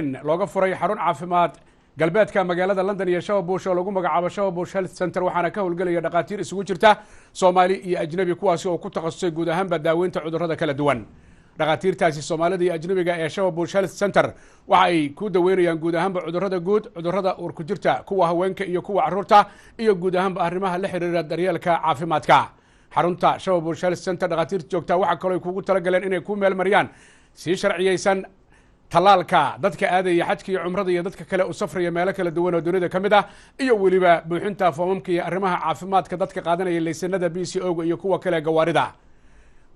Looga furay xarun caafimaad galbeedka magaalada London iyo Shababush oo lagu magacaabo Shababush Health Center, waxaana ka howlgelaya dhakhaatiir isugu jirta Soomaali iyo ajnebi, kuwaasi oo ku takhasusay guud ahaanba daaweynta cudurrada kala duwan. Dhakhaatiirtaasi Soomaalida iyo ajnebiga ee Shababush Health Center waxa ay ku daweynayaan guud ahaanba cudurrada guud, cudurrada uurku jirta, kuwa haweenka iyo kuwa caruurta, iyo guud ahaanba arrimaha la xiriira daryeelka caafimaadka. Xarunta Shababush Health Center dhakhaatiirta joogtaa waxaa kaloo ay kugu talagaleen inay ku meel mariyaan si sharciyeysan tallaalka dadka aadaya xajka iyo cumrada iyo dadka kale u safraya meelo kala duwan oo dunida ka mid ah, iyo weliba buuxinta foomamka iyo arrimaha caafimaadka dadka qaadanaya laysanada B C O-ga iyo kuwa kale gawaarida.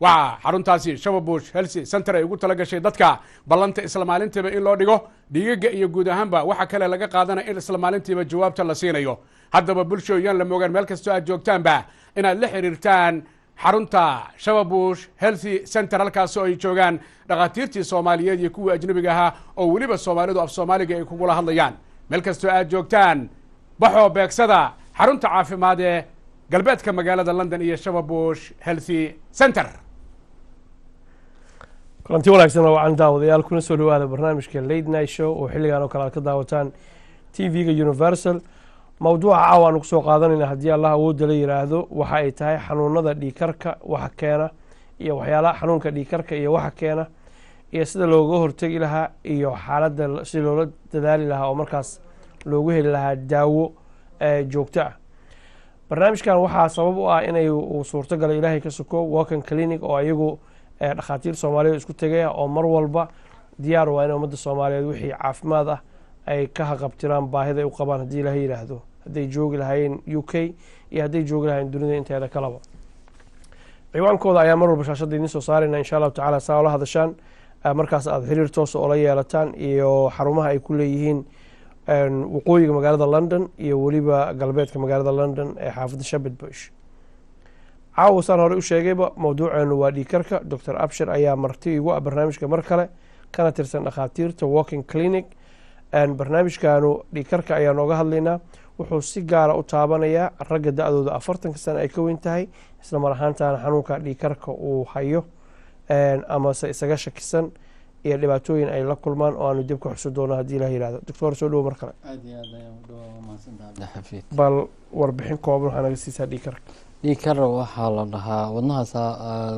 Waxaa xaruntaasi Shababush Health Center ay ugu tala gashay dadka ballanta isla maalintiiba in loo dhigo dhiigaga iyo guud ahaanba waxa kale laga qaadanaya in isla maalintiiba jawaabta la siinayo. Haddaba bulsho, yaan la moogaan meel kastoo aad joogtaanba inaad la xiriirtaan xarunta Shababush Health Center, halkaas oo ay joogaan dhakhaatiirtii Soomaaliyeed iyo kuwii ajnabiga ahaa, oo weliba Soomaalidu af Soomaaliga ay kugula hadlayaan. Meel kastoo aad joogtaan, baxoo beegsada xarunta caafimaad ee galbeedka magaalada London iyo Shababush Health Center. Kulanti wanaagsan oo wacan, daawadayaal, kuna soo dhawaada barnaamijka Late Night Show oo xilligan oo kale aad ka daawataan TV-ga Universal. Mowduuca caawa aanu kusoo qaadanayna, haddii Allah awoodda la yiraahdo, waxa ay tahay xanuunada dhiigkarka waxa keena iyo waxyaalaha xanuunka dhiigkarka iyo waxa keena iyo sida looga hortegi lahaa iyo xaaladda si loola dadaali lahaa oo markaas loogu heli lahaa daawo joogto ah. Barnaamijkan waxaa sabab u ah inay uu suurto galay, Ilaahay ka soko, Walking Clinic oo iyagu dhakhaatiir Soomaaliyeed isku tegaya oo mar walba diyaar waa inay ummadda Soomaaliyeed wixii caafimaad ah ay ka haqabtiraan baahida ay u qabaan, haddii Ilaahay yidhaahdo, hadday joogi lahaayeen UK iyo hadday joogi lahaayeen dunida inteeda kalaba. Ciwaankooda ayaa mar walba shaashadda idiin soo saarayna, insha Allahu tacala, saa ola hadashaan, markaas aada xiriir toosa oola yeelataan, iyo xarumaha ay ku leeyihiin waqooyiga magaalada London iyo weliba galbeedka magaalada London ee xaafadda Shepherd's Bush. Caawa, saan horey u sheegayba, mowduuceenu waa dhiigkarka. Doctor Abshir ayaa marti igu ah barnaamijka mar kale, kana tirsan dhakhaatiirta Walking Clinic. Barnaamijkanu dhiigkarka ayaa nooga hadlaynaa. Wuxuu si gaara u taabanayaa ragga da-dooda 40-ka sano ay ka weyn tahay, isla mar ahaantaana xanuunka dhiigkarka uu hayo amase isaga shakisan iyo dhibaatooyin ay la kulmaan oo aanu dib ka xusi doono, haddii Ilah yihahdo. Doctor, soo dhowo mar kale. Aad iyo aad ayaan u dhawaa, mahadsantaha, Cabdixafiid. Bal warbixin kooban waxaa naga siisaa dhiigkarka. Dhiig kar waxaa la dhahaa wadnahaasa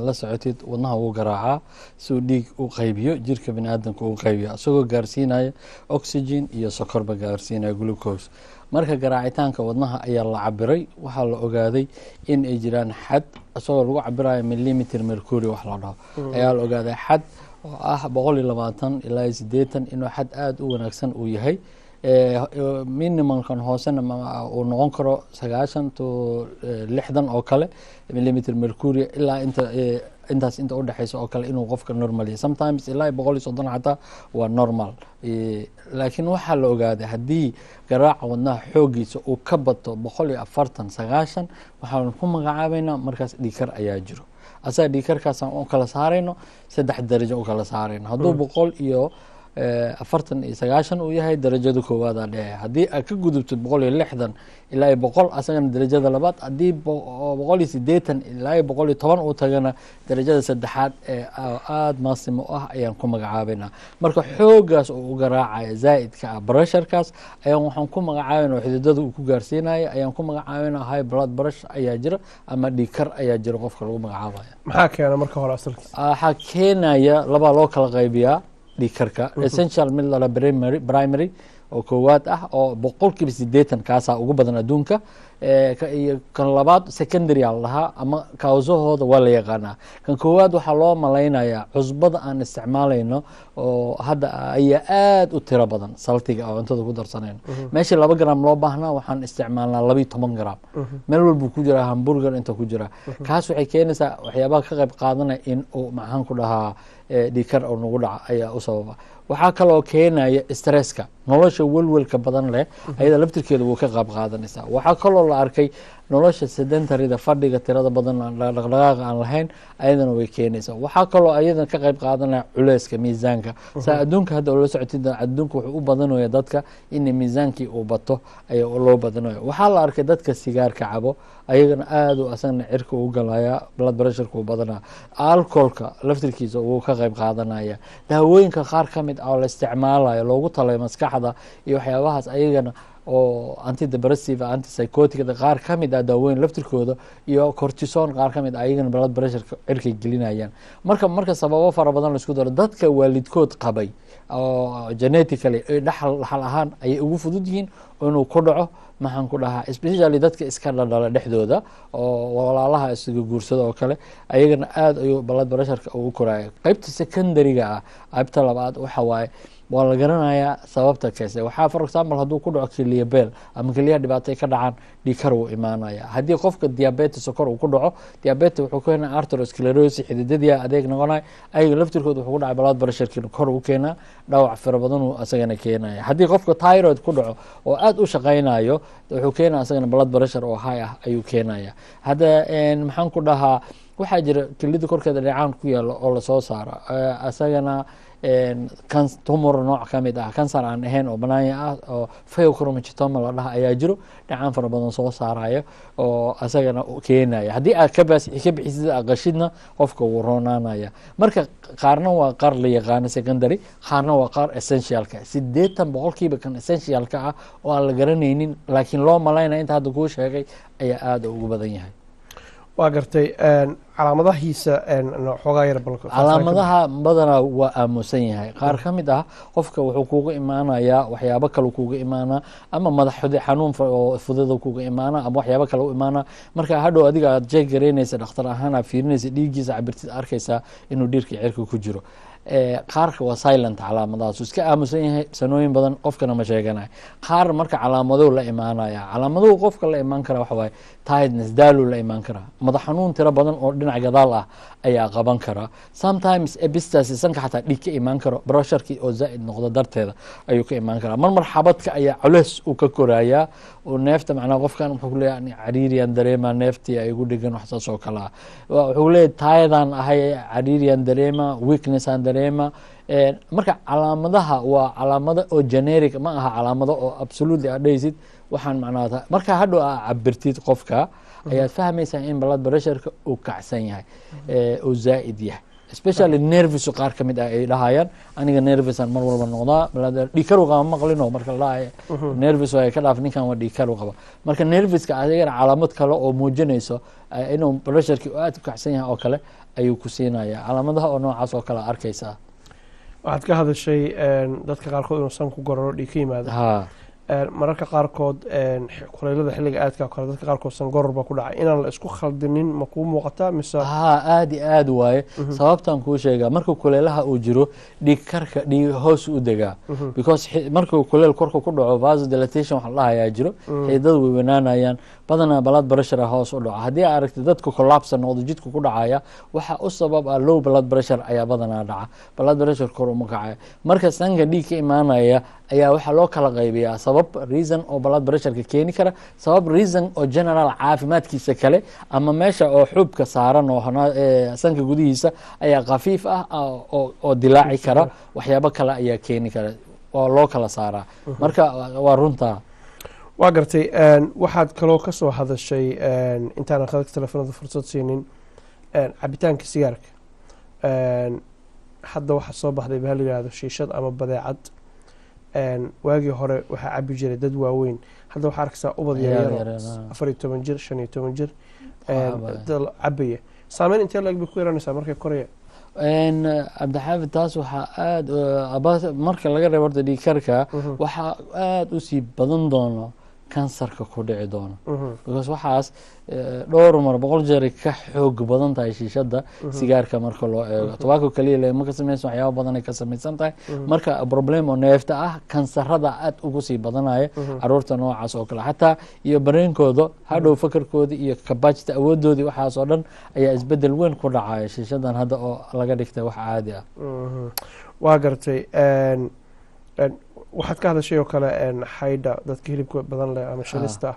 la socotid, wadnaha wuu garaacaa si uu dhiig u qaybiyo, jirka bini aadamka uu qaybiyo, isagoo gaarsiinaya oxygen iyo sokorba gaarsiinaya, glucose. Marka garaacitaanka wadnaha ayaa la cabiray. Waxaa la ogaaday in ay jiraan xad, isagoo lagu cabirayo millimeter mercury wax la dhaho ayaa la ogaaday, xad oo ah 120 ilaa 80 inuu xad aada u wanaagsan uu yahay, minimumkan hoosena uu noqon karo 90 to 60 oo kale millimeter mercury, ilaa inta intaas inta udhexeysa oo kale inuu qofka normal yahay. Sometimes ilaa 130 xataa waa normal. Laakiin waxaa la ogaaday haddii garaaca wadnaha xoogiisa uu ka bato 140 90, waxaanu ku magacaabeynaa markaas dhiigkar ayaa jiro. Asaga dhiigkarkaasaan u kala saarayno saddex darajo u kala saarayno. Hadduu 140 iyo 90 uu yahay, darajada koowaada dhehe. Haddii aad ka gudubtid 160 ilaa iyo 100, asagana darajada labaad. Haddii 180 ilaa iyo 110 uu tagana, darajada saddexaad ee aada maasimo ah ayaan ku magacaabeynaa. Marka xoogaas oo u garaacaya zaa'idka ah, pressurekaas ayaan waxaan ku magacaabayna, xididada uu ku gaarsiinaya ayaan ku magacaabeyna high blood pressure ayaa jira ama dhiigkar ayaa jira qofka lagu magacaabaya. Maxaa keena marka hore asalkiisa? Waxaa keenaya, labaa loo kala qaybiyaa dhiigkarka: essential mid lala primary oo koowaad ah oo 80% kaasaa ugu badan adduunka, iyo kan labaad secondary aa la dhahaa ama cause-ahooda waa la yaqaanaa. Kan koowaad waxaa loo malaynayaa cusbada aan isticmaalayno oo hadda ayaa aada u tiro badan, saltiga oo cuntada ku darsanayno. Meeshii 2 gram loo baahnaa waxaan isticmaalnaa 12 gram. Meel walbuu ku jiraa, hamburger inta ku jira. Kaas waxay keenaysaa waxyaabaha ka qayb qaadanaya in uu, maxaan ku dhahaa, dhiigkar oo nagu dhaca ayaa u sababa. Waxaa kaloo keenaya stresska, nolosha welwelka badan leh, ayada laftirkeeda wuu ka qayb qaadanaysaa. Waxaa kaloo la arkay nolosha sedentaryda, fadhiga tirada badan, dhaqdhaqaaqa aan lahayn, ayadana way keenaysaa. Waxaa kaloo ayadana ka qayb qaadanaya culeyska, miisaanka. Saa adduunka hadda ula socotid, adduunka wuxuu u badanaya dadka in miisaankii uu bato ayaa loo badanaya. Waxaa la arkay dadka sigaarka cabo, ayagana aada u asagana cirka u galaya, blood pressureka uu badanaya. Alcoholka laftirkiisa wuu ka ka qayb qaadanaya. Daawooyinka qaar ka mid ah oo la isticmaalayo loogu talay maskaxda iyo waxyaabahaas ayagana oo antidepressive, antipsychoticda qaar ka mid ah, daawooyin laftirkooda iyo cortisone qaar ka mid ah, ayagana blood pressureka cirkay gelinayaan. Marka sababo fara badan la isku daro, dadka waalidkood qabay oo genetically ay dhaxal ahaan ayay ugu fudud yihiin inuu ku dhaco, maxaan ku dhahaa, especially dadka iska dhaldhala dhexdooda oo walaalaha isaga guursada oo kale, ayagana aada ayuu blood pressureka ugu koraya. Qaybta secondaryga ah, qaybta labaad, waxa waaye waa la garanayaa sababta keese. Waxaa, for example, hadduu ku dhaco keliya beel ama keliyaha dhibaato ay ka dhacaan, dhiigkar wuu imaanaya. Haddii qofka diabetes, sokor uu ku dhaco, diabetes wuxuu keenaa arteriosclerosis, xididadii adeeg noqonaya, ayaga laftirkooda wuxuu ku dhacay blood pressurekiina kor u keenaa, dhaawac fara badan uu asagana keenaya. Haddii qofka thyroid ku dhaco oo aada u shaqaynayo, wuxuu keenaya asagana blood pressure oo high ah ayuu keenaya. Hadda maxaan ku dhahaa, waxaa jira kelida korkeeda dheecaan ku yaalo oo lasoo saaro, asagana tumor nooc ka mid ah, kansar aan ahayn oo banaanya ah oo pheochromocytoma la dhaha ayaa jiro, dhacaan fara badan soo saaraya oo asagana keenaya. Haddii aad ka bixisid, aqashidna, qofka wuu roonaanaya. Marka qaarna waa qaar la yaqaano secondary, qaarna waa qaar essentialka. 80% kan essentialka ah oo aan la garanaynin laakiin loo malaynaya inta hadda kuu sheegay ayaa aada ugu badan yahay. Waa gartay. Calaamadahiisa xoogaa yar bal. Calaamadaha badanaa waa aamusan yahay. Qaar ka mid ah qofka wuxuu kuga imaanayaa waxyaabo kale kuga imaanaa, ama madax xanuun oo fudada kuga imaana, ama waxyaabo kale u imaanaa. Marka hadhow adiga aad jeeg garaynaysa, dhakhtar ahaan aad fiirinaysa, dhiiggiisa cabirtid, arkaysaa inuu dhiirka cirka ku jiro. Qaarka waa silent, calaamadahaas iska aamusan yahay sanooyin badan, qofkana ma sheeganayo. Qaar marka calaamadow la imaanaya, calaamaduhu qofka la imaan kara waxa waaye tiredness, daaluu la imaan karaa, madax xanuun tiro badan oo dhinac gadaal ah ayaa qaban karaa, sometimes epistaxis, sanka xataa dhiig ka imaan karo, pressurekii oo zaa'id noqdo darteeda ayuu ka imaan karaa. Mar mar xabadka ayaa culeys uu ka korayaa oo neefta, macnaha qofkan wuxuu kuleeyahay cariiriyaan dareemaa, neeftii ay igu dhegan, wax saas oo kale ah. Wuxuu leeyahay tired-aan ahay, cariiriyaan dareema, weakness aan dareema. Marka calaamadaha waa calaamado oo generic ma aha, calaamado oo absolutely aad dhehaysid waxaan macnaha. Marka hadhow aa cabirtid qofka ayaad fahmaysaa in blood pressureka uu kacsan yahay, uu zaa'id yahay, especially nervous qaar ka mid ah ay dhahayaan aniga nervousan mar walba noqdaa, dhiigkar qaba maqlino. Marka la dhahayo nervous ay ka dhaaf, ninkan waa dhiigkar qaba. Marka nervouska adigana calaamad kale oo muujinayso inuu pressureki aad u kacsan yahay oo kale ayuu ku siinaya, calaamadaha oo noocaas oo kale arkaysaa. Waxaad ka hadashay dadka qaarkood inuu sanku gororo, dhiig ka yimaado. Mararka qaarkood kuleylada xilliga aadka kale dadka qaarkood sangoror baa ku dhacay. Inaan la isku khaldinin ma kuu muuqataa mise? Ha, aada iyo aad waaye. Sababtaan kuu sheegaa, marka kuleelaha uu jiro dhiig karka dhiig hoos u degaa, because markuu kuleel korka ku dhaco vasodilatation waxa la dhahayaa jiro, xididadu way weynaanayaan, badanaa blood pressure hoos u dhaco. Haddii aad aragtid dadka collapse noqdo, jidka ku dhacaya, waxa u sabab ah low blood pressure ayaa badanaa dhaca, blood pressure kor uma kacaya. Marka sanka dhiig ka imaanaya ayaa waxaa loo kala qaybiyaa sabab reason oo blood pressureka keeni kara, sabab reason oo general caafimaadkiisa kale, ama meesha oo xuubka saaran oo sanka gudihiisa ayaa khafiif ah oo dilaaci kara, waxyaabo kale ayaa keeni kara, waa loo kala saaraa. Marka waa runtaa. Waa gartay. Waxaad kaloo ka soo hadashay, intaanan khadadka telefoonada fursad siinin, cabitaanka sigaarka. Hadda waxaa soo baxday bahal la yihahdo shiishad ama badeecad. Waagii hore waxaa cabi jiray dad waaweyn, hadda waxaa arkaysaa ubad yaryaro, 14 jir, 15 jir dad cabaya. Saameyn intee la-eg bay ku yeelanaysaa markay koraya? Cabdixaafid, taas waxaa aada marka laga reebo horta dhiigkarka, waxaa aada usii badan doono kansarka ku dhici doono, because waxaas dhowr mar, 100 jeer ka xoog badan tahay shiishada sigaarka marka loo eego. Tobacco kaliya lama ka samaysan, waxyaaba badan ay ka samaysan tahay. Marka problem oo neefta ah, kansarada aad ugu sii badanaya caruurta noocaas oo kale, xataa iyo bareenkooda hadhow, fakarkoodii iyo capacity, awoodoodii, waxaas oo dhan ayaa isbedel weyn ku dhacaya shiishadan hadda oo laga dhigtay wax caadi ah. Waa gartay. Waxaad ka hadashay oo kale xaydha, dadka hilibka badan leh ama shalista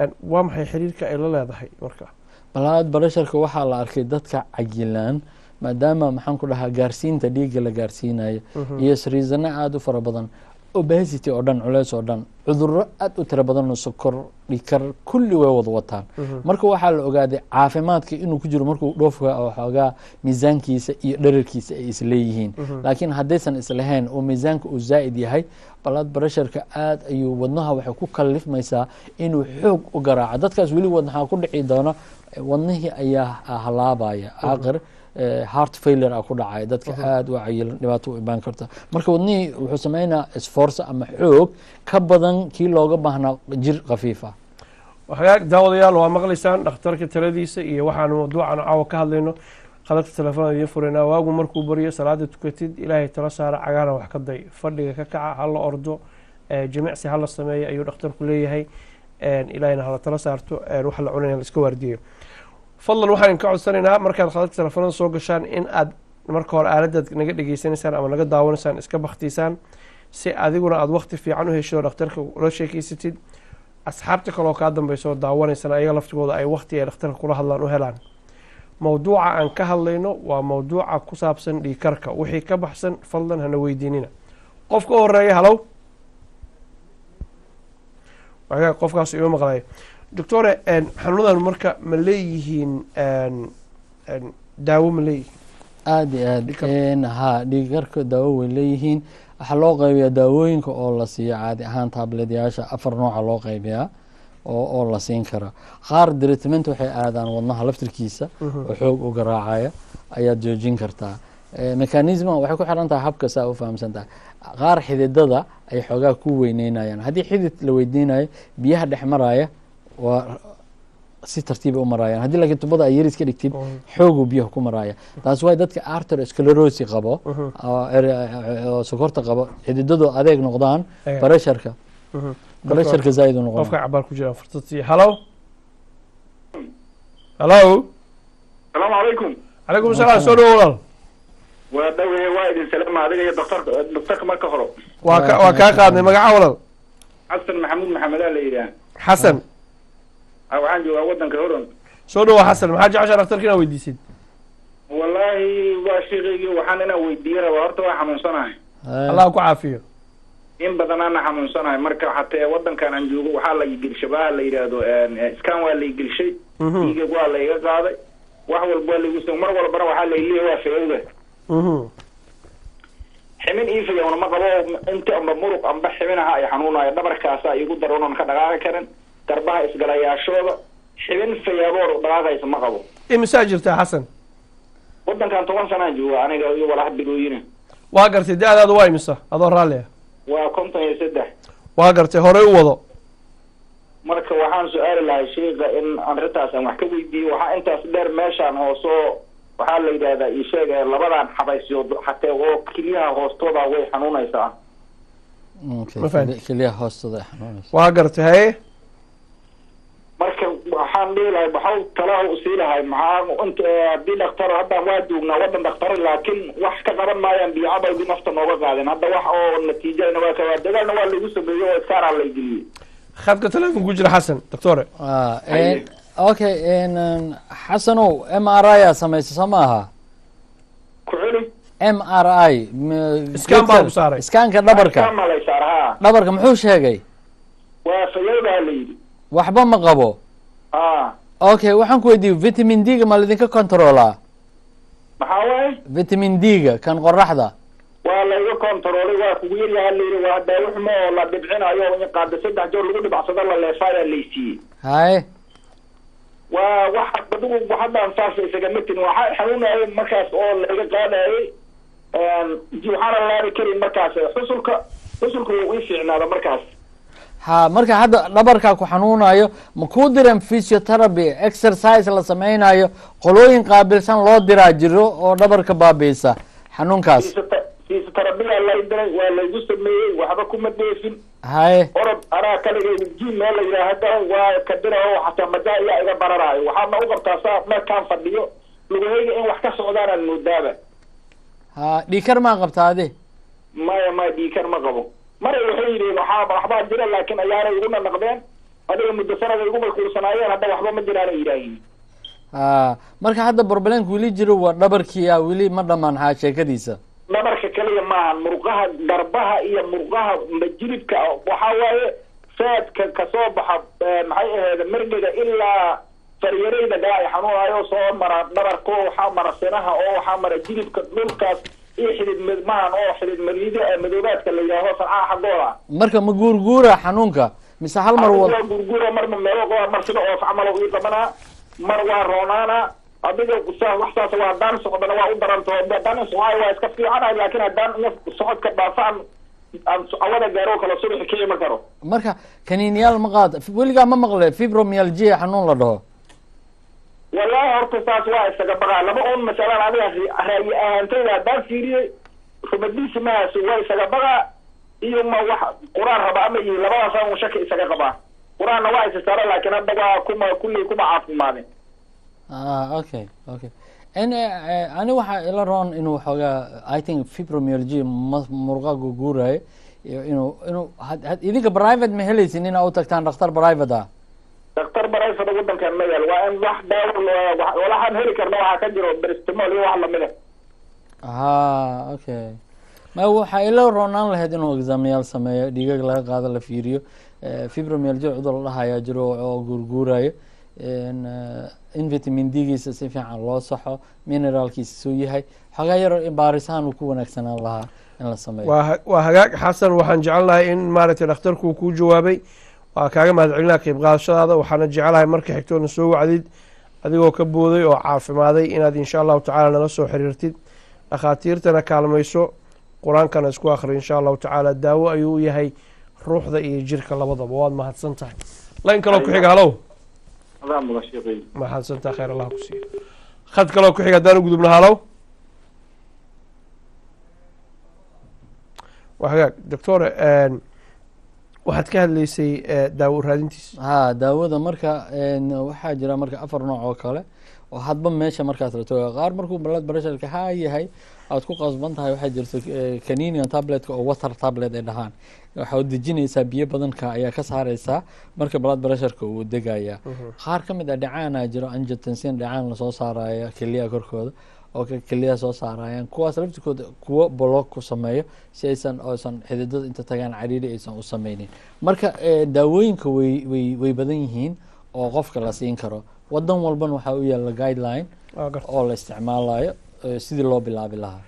ah, waa maxay xiriirka ay la leedahay marka? Blood pressureka waxaa la arkay dadka cayilaan, maadaama, maxaan ku dhahaa, gaarsiinta dhiigga la gaarsiinayo iyo sriisano aada u fara badan. Obesity oo dhan, culeys oo dhan, cudurro aad u tiro badan oo sokor, dhikar, kulli way wada wataan. Marka waxaa la ogaaday caafimaadka inuu ku jiro markuu dhoofka oo xoogaa miisaankiisa iyo dherarkiisa ay isleeyihiin. Laakiin haddaysan islahayn oo miisaanka uu zaa'id yahay, blood pressureka aad ayuu wadnaha waxay ku kalifmaysaa inuu xoog u garaaco. Dadkaas weli wadnaha ku dhici doona, wadnihii ayaa halaabaya, aakhir heart failure a ku dhacaya. Dadka aad u cayilan dhibaato u imaan karta. Marka wadnihii wuxuu sameynaa isforce ama xoog ka badan kii looga baahnaa jir khafiif ah. Hagaag, daawadayaal, waa maqlaysaan dhakhtarka taladiisa iyo waxaanu mawduucan caawa ka hadlayno. Khadadka telefoonada idiin furaynaa. Waagu markuu baryo, salaada tukatid, Ilaahay tala saara, cagaana wax ka day, fadhiga ka kaca, hala ordo, jimicsi hala sameeyo ayuu dhakhtarku leeyahay. Ilaahayna hala tala saarto, wax la cunaya la iska waardiyeyo. Fadlan waxaan ka codsanaynaa markaad khadadka telefoonada soo gashaan in aad marka hore aaladaad naga dhegeysanaysaan ama naga daawanaysaan iska baktiisaan, si adiguna aada waqti fiican u hesho dhakhtarka ula sheekeysatid, asxaabta kaloo kaa dambeysa oo daawanaysana ayaga laftigooda ay waqti ay dhakhtarka kula hadlaan u helaan. Mawduuca aan ka hadlayno waa mawduuca ku saabsan dhiigkarka. Wixii ka baxsan fadlan hana weydiinina. Qofka u horeeya, halow. Qofkaas ima maqlaya. Doctore, xanuunadan marka ma leeyihiin daawo, ma leeyihiin? Aada iyo aad, ha, dhiigkarka daawo way leeyihiin. Waxaa loo qaybiyaa daawooyinka oo la siiyo caadi ahaan tabletyaasha afar nooca loo qaybiyaa oo la siin kara. Qaar treatment waxay aadaan wadnaha laftirkiisa oo xoog u garaacaya ayaad joojin kartaa. Mechanism waxay ku xiran tahay habka saa u fahamsan tahay. Qaar xididada ay xoogaa ku weyneynayaan. Haddii xidid la weydiinayo, biyaha dhex maraya waa si tartiiba u marayaan. Haddii laakiin tubada ay yaris ka dhigtid, xoogu biyaha ku maraya. Taas waay dadka arteriosclerosis qabo oo sokorta qabo, xididadu adeeg noqdaan, pressureka zaaid u noqon. Qofka cabaar ku jira fursad siiya. Halo, halo. Asalaamu calaykum. Calaykum salaam, soo dhawo walaal. Waa dhaweeye, waa idin salaama adiga iyo doktorka. Doktorka marka hore. Waa kaa qaadnay. Magaca, walaal? Xasan Maxamuud Maxamedaa la yidhaah. Xasan. Waxaan joogaa waddanka Horan. Soo dhawo Xasan, maxaa jeceshaa dhakhtarka inaad weydiisid? Wallaahi waa sheekaygii, waxaan inaan weydiiye rabaa. Horta waa xanuunsanahay. Allah ku caafiyo. In badanaana xanuunsanahay. Marka xatee waddankan aan joogo waxaa la igelshay baha la yidhaahdo scan, waa la igelshay, dhiigag waa la iga qaaday, wax walba waa laigu mar walbana waxaa layleeyahay waa fayowda. Ximin ii fayowna ma qabo. Inta amba muruq amba ximinaha ay xanuunayo, dhabarkaasa igu daroon ka dhaqaaqi karin, garbaha isgalayaashooda, xibin fayaaboor dhaqaaqaysa ma qabo. Imisaa jirtaa, Xasan? Waddankan 10 sanaan jooga aniga iyo walax bilooyina. Waa gartay. Da-daadu waa imisa, adoo raalli ah? Waa 53. Waa gartay, horey u wado. Marka waxaan su-aali lahay sheika in arrintaas aan wax ka weydiiyo. Waxaa intaas dheer, meeshaan hoosoo waxaa la yidhahdaa ii sheeg labadan xabaysyood xatee oo kelyaha hoostooda way xanuunaysaa. Ma fahanti. Kelyaha hoostooda ay xanuunaysa. Waa gartay, haye. Marka waxaan dhihi lahay, maxau talaha usii lahay, maxaa inta haddii dhakhtar hadda waa joognaa waddan dhakhtar, laakiin wax ka qaban maayaan. Biyo nafta nooga qaadeen hadda, wax oo natiijana waa ka dagaalna waa lagu sameeyey oo iskaaraa la geliyey. Khadka telefonku ku jira Xasan, doctore. Okay, Xasanow, MRI aa samaysa, soo maaha? Ku celi. MRI. Scan baa lagu saaray. Scanka dhabarka. Scan baa lay saar, ha. Dhabarka muxuu sheegay? Waa fayowdaa la yidhi. Waxba ma qabo? Ha. Okay, waxaan ku weydiiyey, vitamin D-ga ma laidinka controlaa? Maxaa waaye? Vitamin D-ga kan qoraxda. Waa layga controlay, waa kugu yaryaha la yidhi. Waa daawo xumo oo la dhibcinayo in qaada saddex joor lagu dhibcsado la leefaayaa laysiiyey. Haye. Waa wax adigu haddaan saas isagama tin. Waxaa xanuunayay markaas oo layga qaadayay, waxaana laabi karin markaas xusulka. Xusulka wuu ii fiicnaada markaas. Ha, marka hadda dhabarkaa ku xanuunayo, ma kuu direen physiotherapy, exercise la sameynayo? Qolooyin qaabilsan loo diraa jiro oo dhabarka baabiisa xanuunkaas. Physiotherapy-ga lay diray, waa laygu sameeyey, waxba kuma dheefin. Haye. Orod anaa kaligay gym meel la yidhaahda waa kadira oo xataa majaa iyaa iga bararaayo. Waxaadna u qabtaa saa markaan fadhiyo lugahayga in wax ka socdaanaan moodaaba. Ha, dhiikar maa qabtaa adi? Maya, maya, dhiikar ma qabo. Mara waxay yidhi waxaa waxbaa jira, laakiin ayaanay iguna naqdeen adiga muddo sanada igu mashquulsanaayeen. Hadda waxba ma jiraan ay yidhaahiin. Ha, marka hadda problemka weli jiro waa dhabarkii ah, weli ma dhamaan ha sheekadiisa. Dhabarka kaliya maahan, murqaha garbaha iyo murqaha majilibka. Waxaa waaye saadka kasoo baxa, maxay ahayd, mergiga ilaa faryareyda gaa ay xanuunayo, soo mara dhabarka oo waxaa mara sinaha oo waxaa mara jilibka, dhulkaas iyo xidid mahan oo xidid mariida madoobaadka la yidhaaho sancaha xaggooda. Marka ma guurguura xanuunka mise hal mar waa guurguura? Marma meelo qoa, mar sida oof camal ii qabanaa, mar waa roonaana. Adiga wax saas waa. Haddaan socdana waa u daranto. Haddaan socaayo waa iska fiicanahay, laakiin haddaan socodka dhaafaan aan awada gaaro kala subaxi ka iman karo. Marka kaniiniyaal ma qaad weligaa? Ma maqle fibromyalgia xanuun la dhaho? Wallahi horta saas waa isaga baqaa. Laba un masalan adiga ra'yi ahaantayda haddaan fiiriyey, rumadiisi mahaas waa isaga baqaa iyo ma wax Qur-aan raba ama yihi, labadaas un shaki isaga qabaa. Qur-aanna waa isa saara, laakiin hadda waa kuma kulley kuma caafimaadin. Okay, n ani waxaa ila roon inuu xoogaa, I think fibromyalgia ma murqa guguuraayo iyo inuu idinka private ma helaysin inaa u tagtaan dhakhtar private ah? Daktar private wadankan ma yaal. Waa in wax daawo walaxaan heli karna waxaa ka jiro paracetamol iyo wax lamida. Ha, okay. Ma waxaa ila roonaan lahayd inuu examayaal sameeyo, dhiigag laga qaado, la fiiriyo. Fibromyalgia cudur la dhahayaa jiro oo guurguurayo, in vitamin D-giisa si fiican loo saxo, mineraalkiisa suu yahay, xoogaa yaro in baarisahan uu ku wanaagsanaan lahaa in la sameeyo. Waa hagaag Xasan, waxaan jecelnahay in maaragtay dhakhtarku kuu jawaabay. Waa kaaga mahad celinaa qayb qaadashadaada. Waxaana jecelahay marka xigtoona soo wacdid adigoo ka booday oo caafimaaday inaad insha Allahu tacaala nala soo xiriirtid, dhakhaatiirtana kaalmayso, Qur-aankana isku akhri. Insha Allahu tacaala daawo ayuu u yahay ruuxda iyo jirka labadaba. Waad mahadsan tahay. Line kaloo ku xiga, halow. Adaa mudan, sheekhay. Mahadsantaha, khayr Allah ku siiyo. Khad kaloo ku xiga haddaan u gudubno, halow. Waa hagaag doctor, waxaad ka hadlaysay daawo raadintiis. Ha, daawada marka waxaa jira marka afar nooc oo kale oo hadba meesha markaas la tooga. Qaar markuu blood pressureka haa yahay aad ku qasban tahay, waxaa jirto caninian tabletka oo water tablet ay dhahaan. Waxaa dejinaysaa biyo badanka ayaa ka saareysaa, marka blood pressureka uu degayaa. Qaar ka mid ah dhacaana jiro, angiotensin dhacaan lasoo saaraya keliyaha korkooda oo keliyaha soo saarayaan, kuwaas laftirkooda kuwo block ku sameeyo si aysan oysan xididada inta tagaan cariiri aysan u sameynin. Marka daawooyinka way badan yihiin oo qofka la siin karo. Wadan walban waxaa u yaala guideline oo la isticmaalayo sidii loo bilaabi lahaa.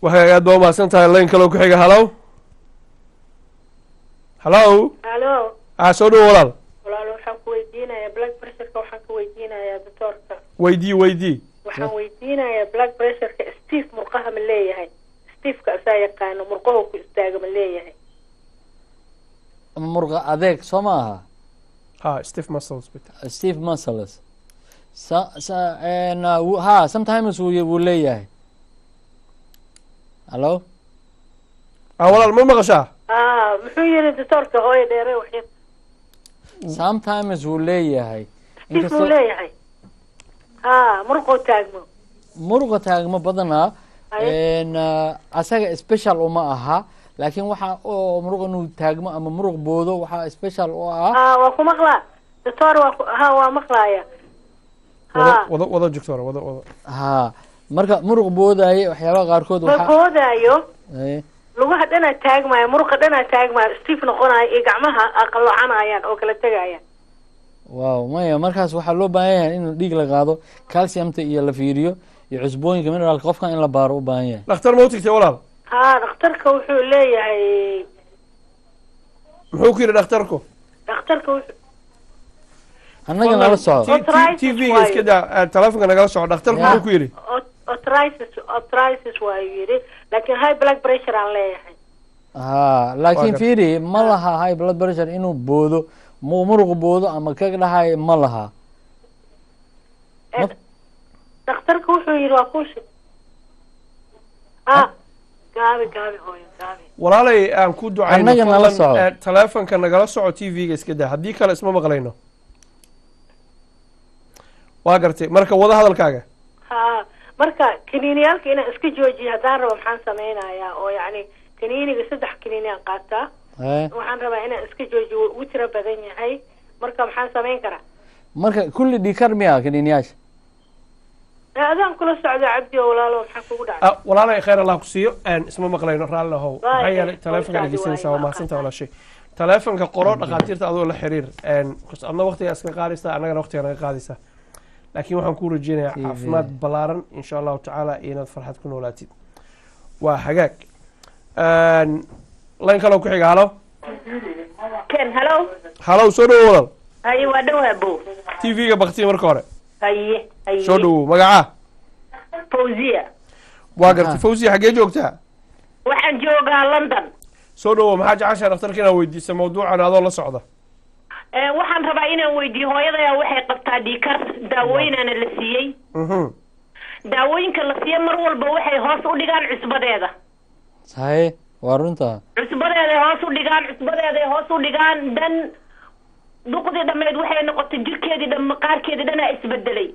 Waxay aad baa umahadsan tahay. Line kaloo ku xiga, halow, halow. Halo. Ah, soo dhowo walaal. Walaal, waxaan ku weydiinayaa blood pressureka, waxaan ka weydiinayaa doctorka. Weydii, weydii. Waxaan weydiinayaa blood pressureka stiff murqaha ma leeyahay? Stiffka asaa yaqaano, murqahu ku istaaga ma leeyahay? Murqa adeeg soo ma aha? Ha, stiff muscles. Stiff muscles sa sa ha, sometimes wuu leeyahay. Hallo. Ah, walaal, ma maqashaa? Ah, muxuu yiri doctorka? Hooyo dheere waxyar. Sometimes wuu leeyahay. Stiff muu leeyahay? Ha, murqoo taagmo. Muruqa taagmo badanaa asaga special uma aha, laakiin waxa oo muruq inuu taagmo ama muruq boodo waxaa special u ah. Ha, waa ku maqlaa doctor, waa ku ha, waa maqlaaya ha. Wada, wada, wada doctor, wada, wada. Ha, marka muruq boodaaye waxyaabaha qaarkood ma waxa boodaayo. Lugaha dhanaa taagmaayo, muruqa dhanaa taagmaayo, stiff noqonayo iyo gacmaha qaloocanayaan oo kala tegayaan. Wow, maya, markaas waxaa loo baahan yahay in dhiig la qaado, calciumta iyo la fiiriyo iyo cusbooyinka mineraalka, qofkan in la baaro u baahan yahay. Dhakhtar ma u tagtay walaal? Ha, dhakhtarka wuxuu leeyahay. Muxuu ku yidhi dhakhtarku? Dhakhtarka wuxuu Annaga nala soco. TV-ga iska daa, telefonka nagala soco. Dhakhtarku muxuu ku yidhi? Arthritis waayuu yidhi, laakiin high blood pressure aan leeyahay. Ha, laakiin fiiri, ma laha high blood pressure inuu boodo, muruq boodo ama ka dhahay ma laha. Dhakhtarka wuxuu yidhi waa kuushi ha, gaabi, gaabi hooyo, gaabi. Walaalay, aan ku ducayno. Annaga nala Fadlan, soco. Telefonka nagala soco, TV-ga iska daa, haddii kale isma maqlayno. Waa gartay. Marka wada hadalkaaga. Ha, marka kaniiniyaalka inaan iska joojiyo haddaan rabo, maxaan sameynayaa? Oo yacni kaniiniga saddex kaniini aan qaataa. Waxaan rabaa inaan iska joojiyo, wuu ugu tiro badan yahay. Marka maxaan samayn karaa? Marka kulli dhiikar miya kaniiniyaasha? Adaan kula socda, Cabdi oo walaalo, maxaa kugu dhacay? Walaalay, khayr Allah ku siiyo. Isma maqlayno, raalli ahow. Waay, maxaa yeelay taleefonka waay, dhegeysanaysaa. Waa waa mahadsantaha, walaashay. Taleefonka qoro, dhakhaatiirta adoo la xiriir. Because adna waqtigaa iska qaadaysaa, annagana waqtigaa naga qaadaysaa, laakiin waxaan kuu rajeynayaa TV. caafimaad ballaaran, insha Allahu tacaala, iyo inaad farxad ku noolaatid. Waa hagaag. Line kaloo ku xiga. Halo. Ken, hello. Halo, soo dhawow, walaal. Haye, waa dhow, abo. TV-ga baktiya marka hore. Haye, haye. Soo dhawow, magacaa? Fawziya. Waa gartay, Fawziya. Xaggee joogtaa? Waxaan joogaa London. Soo dhawow. Maxaa jeceshahay dhakhtarka inaad weydiisa mawduucan adoo la socda? Waxaan rabaa inaan weydiiyo hooyadaya. Waxay qabtaa dhiikar, daawooyinaana la siiyey. Daawooyinka la siiye mar walba waxay hoos u dhigaan cusbadeeda. Haye, waa runta. Cusbadeeday hoos u dhigaan, cusbadeeday hoos u dhigaan. Dan duqdii dhammeyd waxay noqotay jirkeedii dhan, maqaarkeedii dhanaa isbedelay.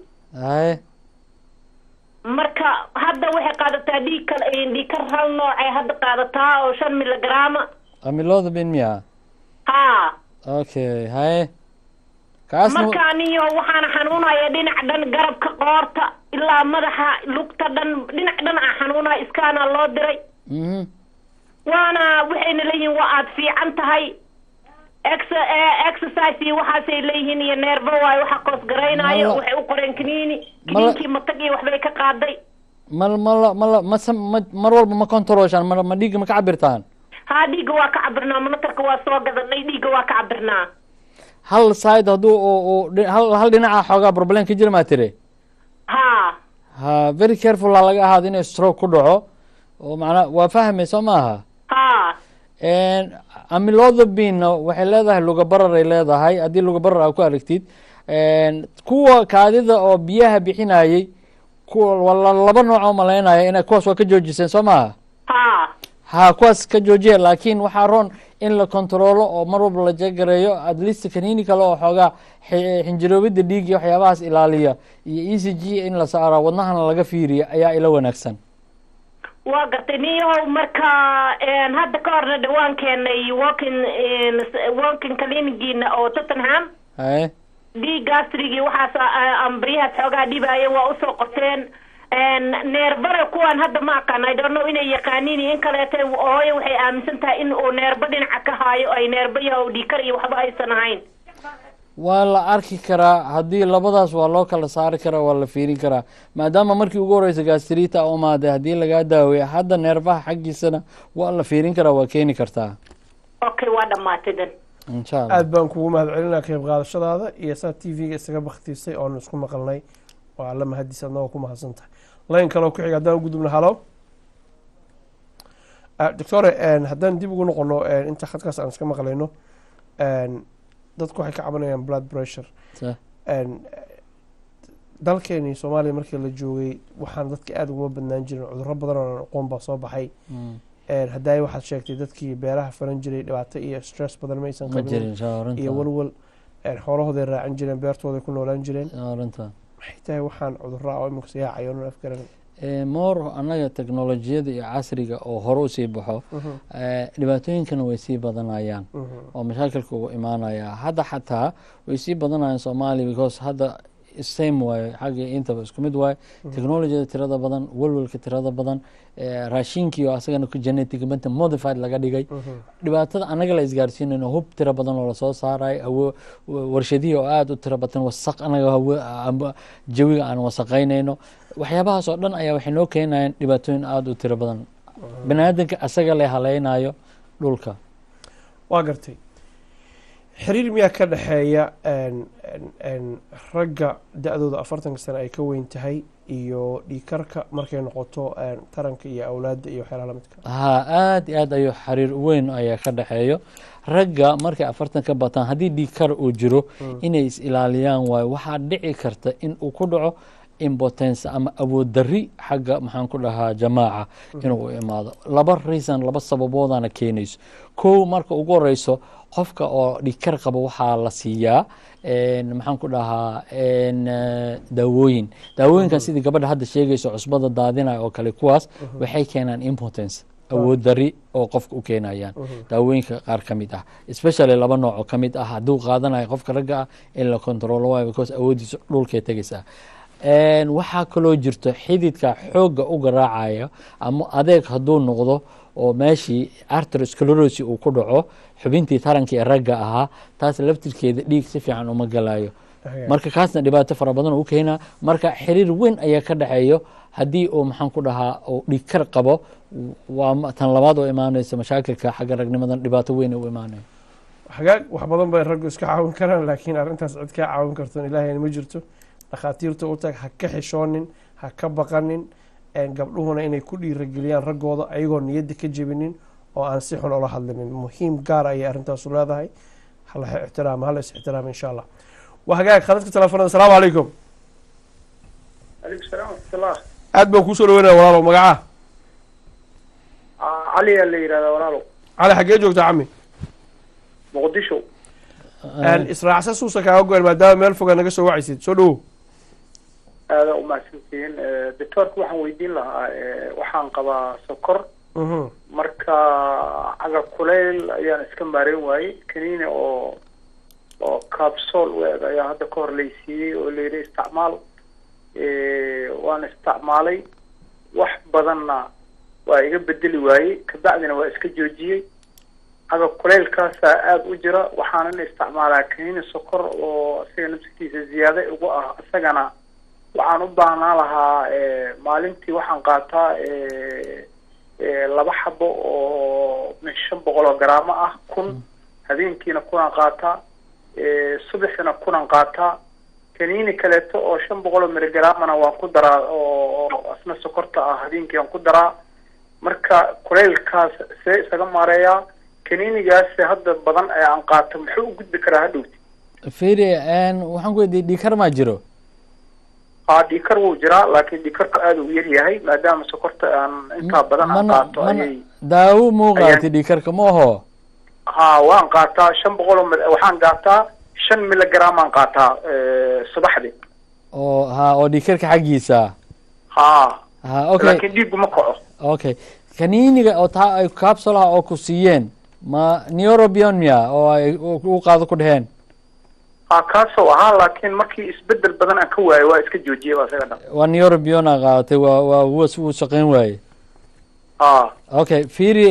Marka hadda waxay qaadataa dhiig kal, dhiigkar hal noocay hadda qaadataa oo 5 miligrama. Amlodipine miya? Ha. Okay, haye, kaasna? Marka aniyo waxaana xanuunaya dhinac dhan, garabka, qoorta ilaa madaxa, lugta dhan, dhinac dhan aa xanuunaya. Iskaana loo diray. Waana waxayna leeyihiin waa aad fiican tahay, exercise iyo waxaasay leeyihiin, iyo neerbo waayo waxa koos garaynaayo. Waxay u qoreen kaniini. Kaniinkii matag iyo waxbay ka qaaday. Ma ma la ma la ma ma mar walba ma controlshaan? Ma dhiigga ma ka cabirtaan? Haa, dhiigga waa ka cabirnaa. Monitorka waa soo gadanay, dhiigga waa ka cabirnaa. Hal side hadduu uu hal dhinaca xoogaa problem ka jira maa tiri? Haa. Ha, very careful ha laga ahaado inay stroke ku dhaco oo macnaa waa fahmay, soo maaha? Haa. Amlodipine waxay leedahay luga bararay leedahay. Haddii luga barar aa ku aragtid, kuwa kaadida oo biyaha bixinayey, kuwa wala laba nooc oo malaynaya inay kuwaas waa ka joojiseen, soo maaha? Haa. Ha, kuwaas ka joojiya, laakiin waxaa roon in la controlo oo mar walba la jagareeyo, at least kaniini kale oo xoogaa xinjiroobida dhiig iyo waxyaabahaas ilaaliya, iyo ECG in la saaro, wadnahana laga fiiriyo ayaa ila wanaagsan. Waa gartay, niyahow. Marka hadda ka horna dhawaan keenay walk-in clinigiina oo Tottenham. Dhiig gastrigi waxaas ambriyahaas xoogaa dhibaayo waa usoo qorteen. Neerbana kuwaan hadda ma aqaan, I don't know inay yaqaaniin iyo in kaleeta. Hooyo waxay aaminsan tahay in uu neerbo dhinaca ka haayo, ay neerbo yahay oo dhiigkar iyo waxba aysan ahayn. Waa la arki karaa haddii labadaas waa loo kala saari karaa, waa la fiirin karaa, maadaama markii ugu horeysa gastrita umaaday haddii lagaa daaweeya, hadda neerfaha xaggiisana waa la fiirin karaa, waa keeni kartaa. Okay, waa dhamaatay dan. Insha Allah. Aad baan kugu mahad celinaa qayb qaadashadaada iyo saa TV-ga isaga baktiisay oonu isku maqalnay. Waa Alla mahadiis, adna waa ku mahadsan tahay. Line kaloo ku xiga haddaan u gudubno. Halo. Doctore, haddaan dib ugu noqono inta khadkaas aan iska maqlayno, dadku waxay ka cabanayaan blood pressure. Dalkeeni Soomaaliya markii la joogay waxaan dadka aada uguma badnaan jirin. Cudurro badan oo aan aqoon baa soo baxay. Haddaay waxaad sheegtay dadkii beeraha faran jiray dhibaato iyo stress badan ma aysan ma qabin jirin soo runta. Iyo walwal. Xoolahooday raacan jireen, beertooday ku noolaan jireen. Runta. Maxay tahay waxaan cudurro ah oo iminka siyaacayo oon afgaran? More annaga teknolojiyada iyo casriga oo hore usii baxo, dhibaatooyinkana way sii badanayaan oo mashaakilka ugu imaanaya. Hadda xataa way sii badanayaan Soomaaliya, because hadda same waayo, xagga intaba isku mid waayo. Technologyada tirada badan, walwalka tirada badan, raashinkii oo asagana ku genetic modified laga dhigay, dhibaatada annaga la isgaarsiinayno, hub tiro badan oo lasoo saarayo, hawo warshadihii oo aada u tiro badan, wasaq anaga hawo amba jawiga aan wasaqaynayno, waxyaabahaas oo dhan ayaa waxay noo keenayaan dhibaatooyin aada u tiro badan. Bani aadamka asaga le haleynayo dhulka. Waa gartay. Xiriir miyaa ka dhexeeya ragga da-dooda 40-ka sano ay ka weyn tahay iyo dhiigkarka markay noqoto taranka iyo awlaadda iyo waxyaalaha lamidka? Ha, aad iyo aad ayuu xiriir weyn ayaa ka dhexeeyo. Ragga markay 40 ka bataan, haddii dhiigkar uu jiro, inay is ilaaliyaan waayo. Waxaa dhici karta in uu ku dhaco impotence ama awood darri xagga, maxaan ku dhahaa, jamaaca inuu u imaado. Laba reason, laba sababoodana keenayso. Kow, marka ugu horeyso, qofka oo dhiigkar qaba waxaa la siiyaa, maxaan ku dhahaa, daawooyin. Daawooyinkan sidii gabadha hadda sheegayso cusbada daadinaya oo kale, kuwaas waxay keenaan impotence, awood dari oo qofka u keenayaan daawooyinka qaar ka mid ah, especially laba nooc oo ka mid ah. Hadduu qaadanayo qofka ragga ah, in la controlo waayo, because awooddiisa dhulkay tegaysaa. Waxaa kaloo jirto xididka xoogga u garaacaya ama adeeg hadduu noqdo oo meeshii arteriosclerosis uu ku dhaco xubintii taranka ee ragga ahaa, taas laftirkeeda dhiig si fiican uma galayo. Marka kaasna dhibaato fara badan u keenaa. Marka xiriir weyn ayaa ka dhexeeyo. Haddii uu, maxaan ku dhahaa, uu dhiigkar qabo, waa tan labaad oo imaanaysa mashaakilka xagga ragnimadan, dhibaato weyn u imaanaya. Hagaag, wax badan bay raggu iska caawin karaan, laakiin arrintaas cid kaa caawin karton Ilaahayna ma jirto. Dhakhaatiirta u tag, ha ka xishoonin, ha ka baqanin. Gabdhuhuna inay ku dhiirageliyaan raggooda ayagoo niyadda ka jebinin oo aan si xun ula hadlinin. Muhiim gaar ayay arrintaasu leedahay. Hala ixtiraama, hala is ixtiraama, insha Allah. Waa hagaag, khadadka telefoonada. Asalaamu calaykum. Calaykum salaam waraxmatullah. Aad baan kuusoo dhaweynaya, walaalow. Magacaa? Cali aa la yidhahdaa, walaalow. Cali, xaggee joogtaa, cami? Muqdisho. Israacsa suusa kaaga goen maadaama meel foga naga soo wacaysid. Soo dhawow. Aada umahadsantihiin. Doctoorka waxaan weydiin lahaa, waxaan qabaa sokor. Marka caga kuleyl ayaan iska maareyn waayey. Kaniini oo capsule u eg ayaa hadda ka hor laysiiyey oo la yidhi isticmaal. Waan isticmaalay, wax badanna waa iga bedeli waayey, kabacdina waa iska joojiyey. Caga kuleylkaasaa aada u jira. Waxaanan isticmaalaa kaniini sokor oo isaga nafsikiisa ziyaado igu ah. Isagana waxaan u baahnaa lahaa, maalintii waxaan qaataa 2 xabo oo min 500 oo garaamo ah, 1000 habeenkiina 1000-aan qaataa, subaxina 1000-aan qaataa. Kaniini kaleeto oo 500 oo miligaraamana waan ku daraa oo asna sokorta ah, habeenkii aan ku daraa. Marka kuleylkaas see isaga maareeyaa? Kaniinigaas hadda badan ee aan qaato muxuu u gudbi karaa hadhowti? Fiiri, waxaan ku weydiiyey, dhiigkar maa jiro? Ha, dhiigkar wuu jiraa, laakiin dhiigkarku aada u yar yahay maadaama sokorta aan intaa badan aan qaato ayay. Daawo muu qaatay dhiigkarka, ma aho? Ha, waan qaataa 500 oo, waxaan qaataa 5 miligram aan qaataa subaxdii. Oo ha, oo dhiigkarka xaggiisa. Ha. Ha, okay. Laakiin dhiiggu ma kaco. Okay, kaniiniga oo taa ay capsulaha oo ku siiyeen ma Neurobion miya oo ay u qaado ku dheheen? Ha, kaasoo ahaa, laakiin markii isbedel badan aan ka waayo waa iska joojiyay ba isaga dhan. Waa Neurobion aa qaadatay, waa wuu shaqayn waaye. Ha. Okay, fiiri,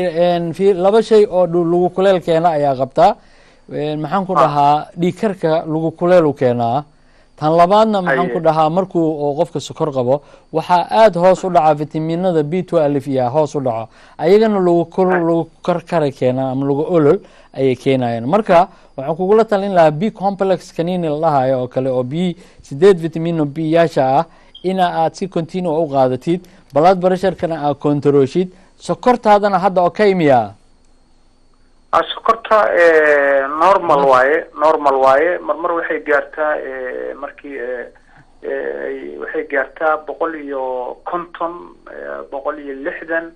fi laba shay oo lagu kuleel keena ayaa qabtaa. Maxaan ku dhahaa, dhiigkarka lagu kuleel u keenaa. Tan labaadna, maxaan ku dhahaa, markuu oo qofka sokor qabo waxaa aada hoos u dhaca vitaminada B12 iya hoos u dhaco, ayagana lagu karkara keenaa ama lagu olol ayay keenayaan. Marka waxaan kugula talin lahaa B complex kaniini la dhahayo oo kale oo B 8 vitamino B yaasha ah ina aad si continue u qaadatid, blood pressurekana aad controlshid. Sokortaadana hadda okay miya? Sokorta normal waaye, normal waaye. Marmar waxay gaartaa, markii waxay gaartaa 150, 160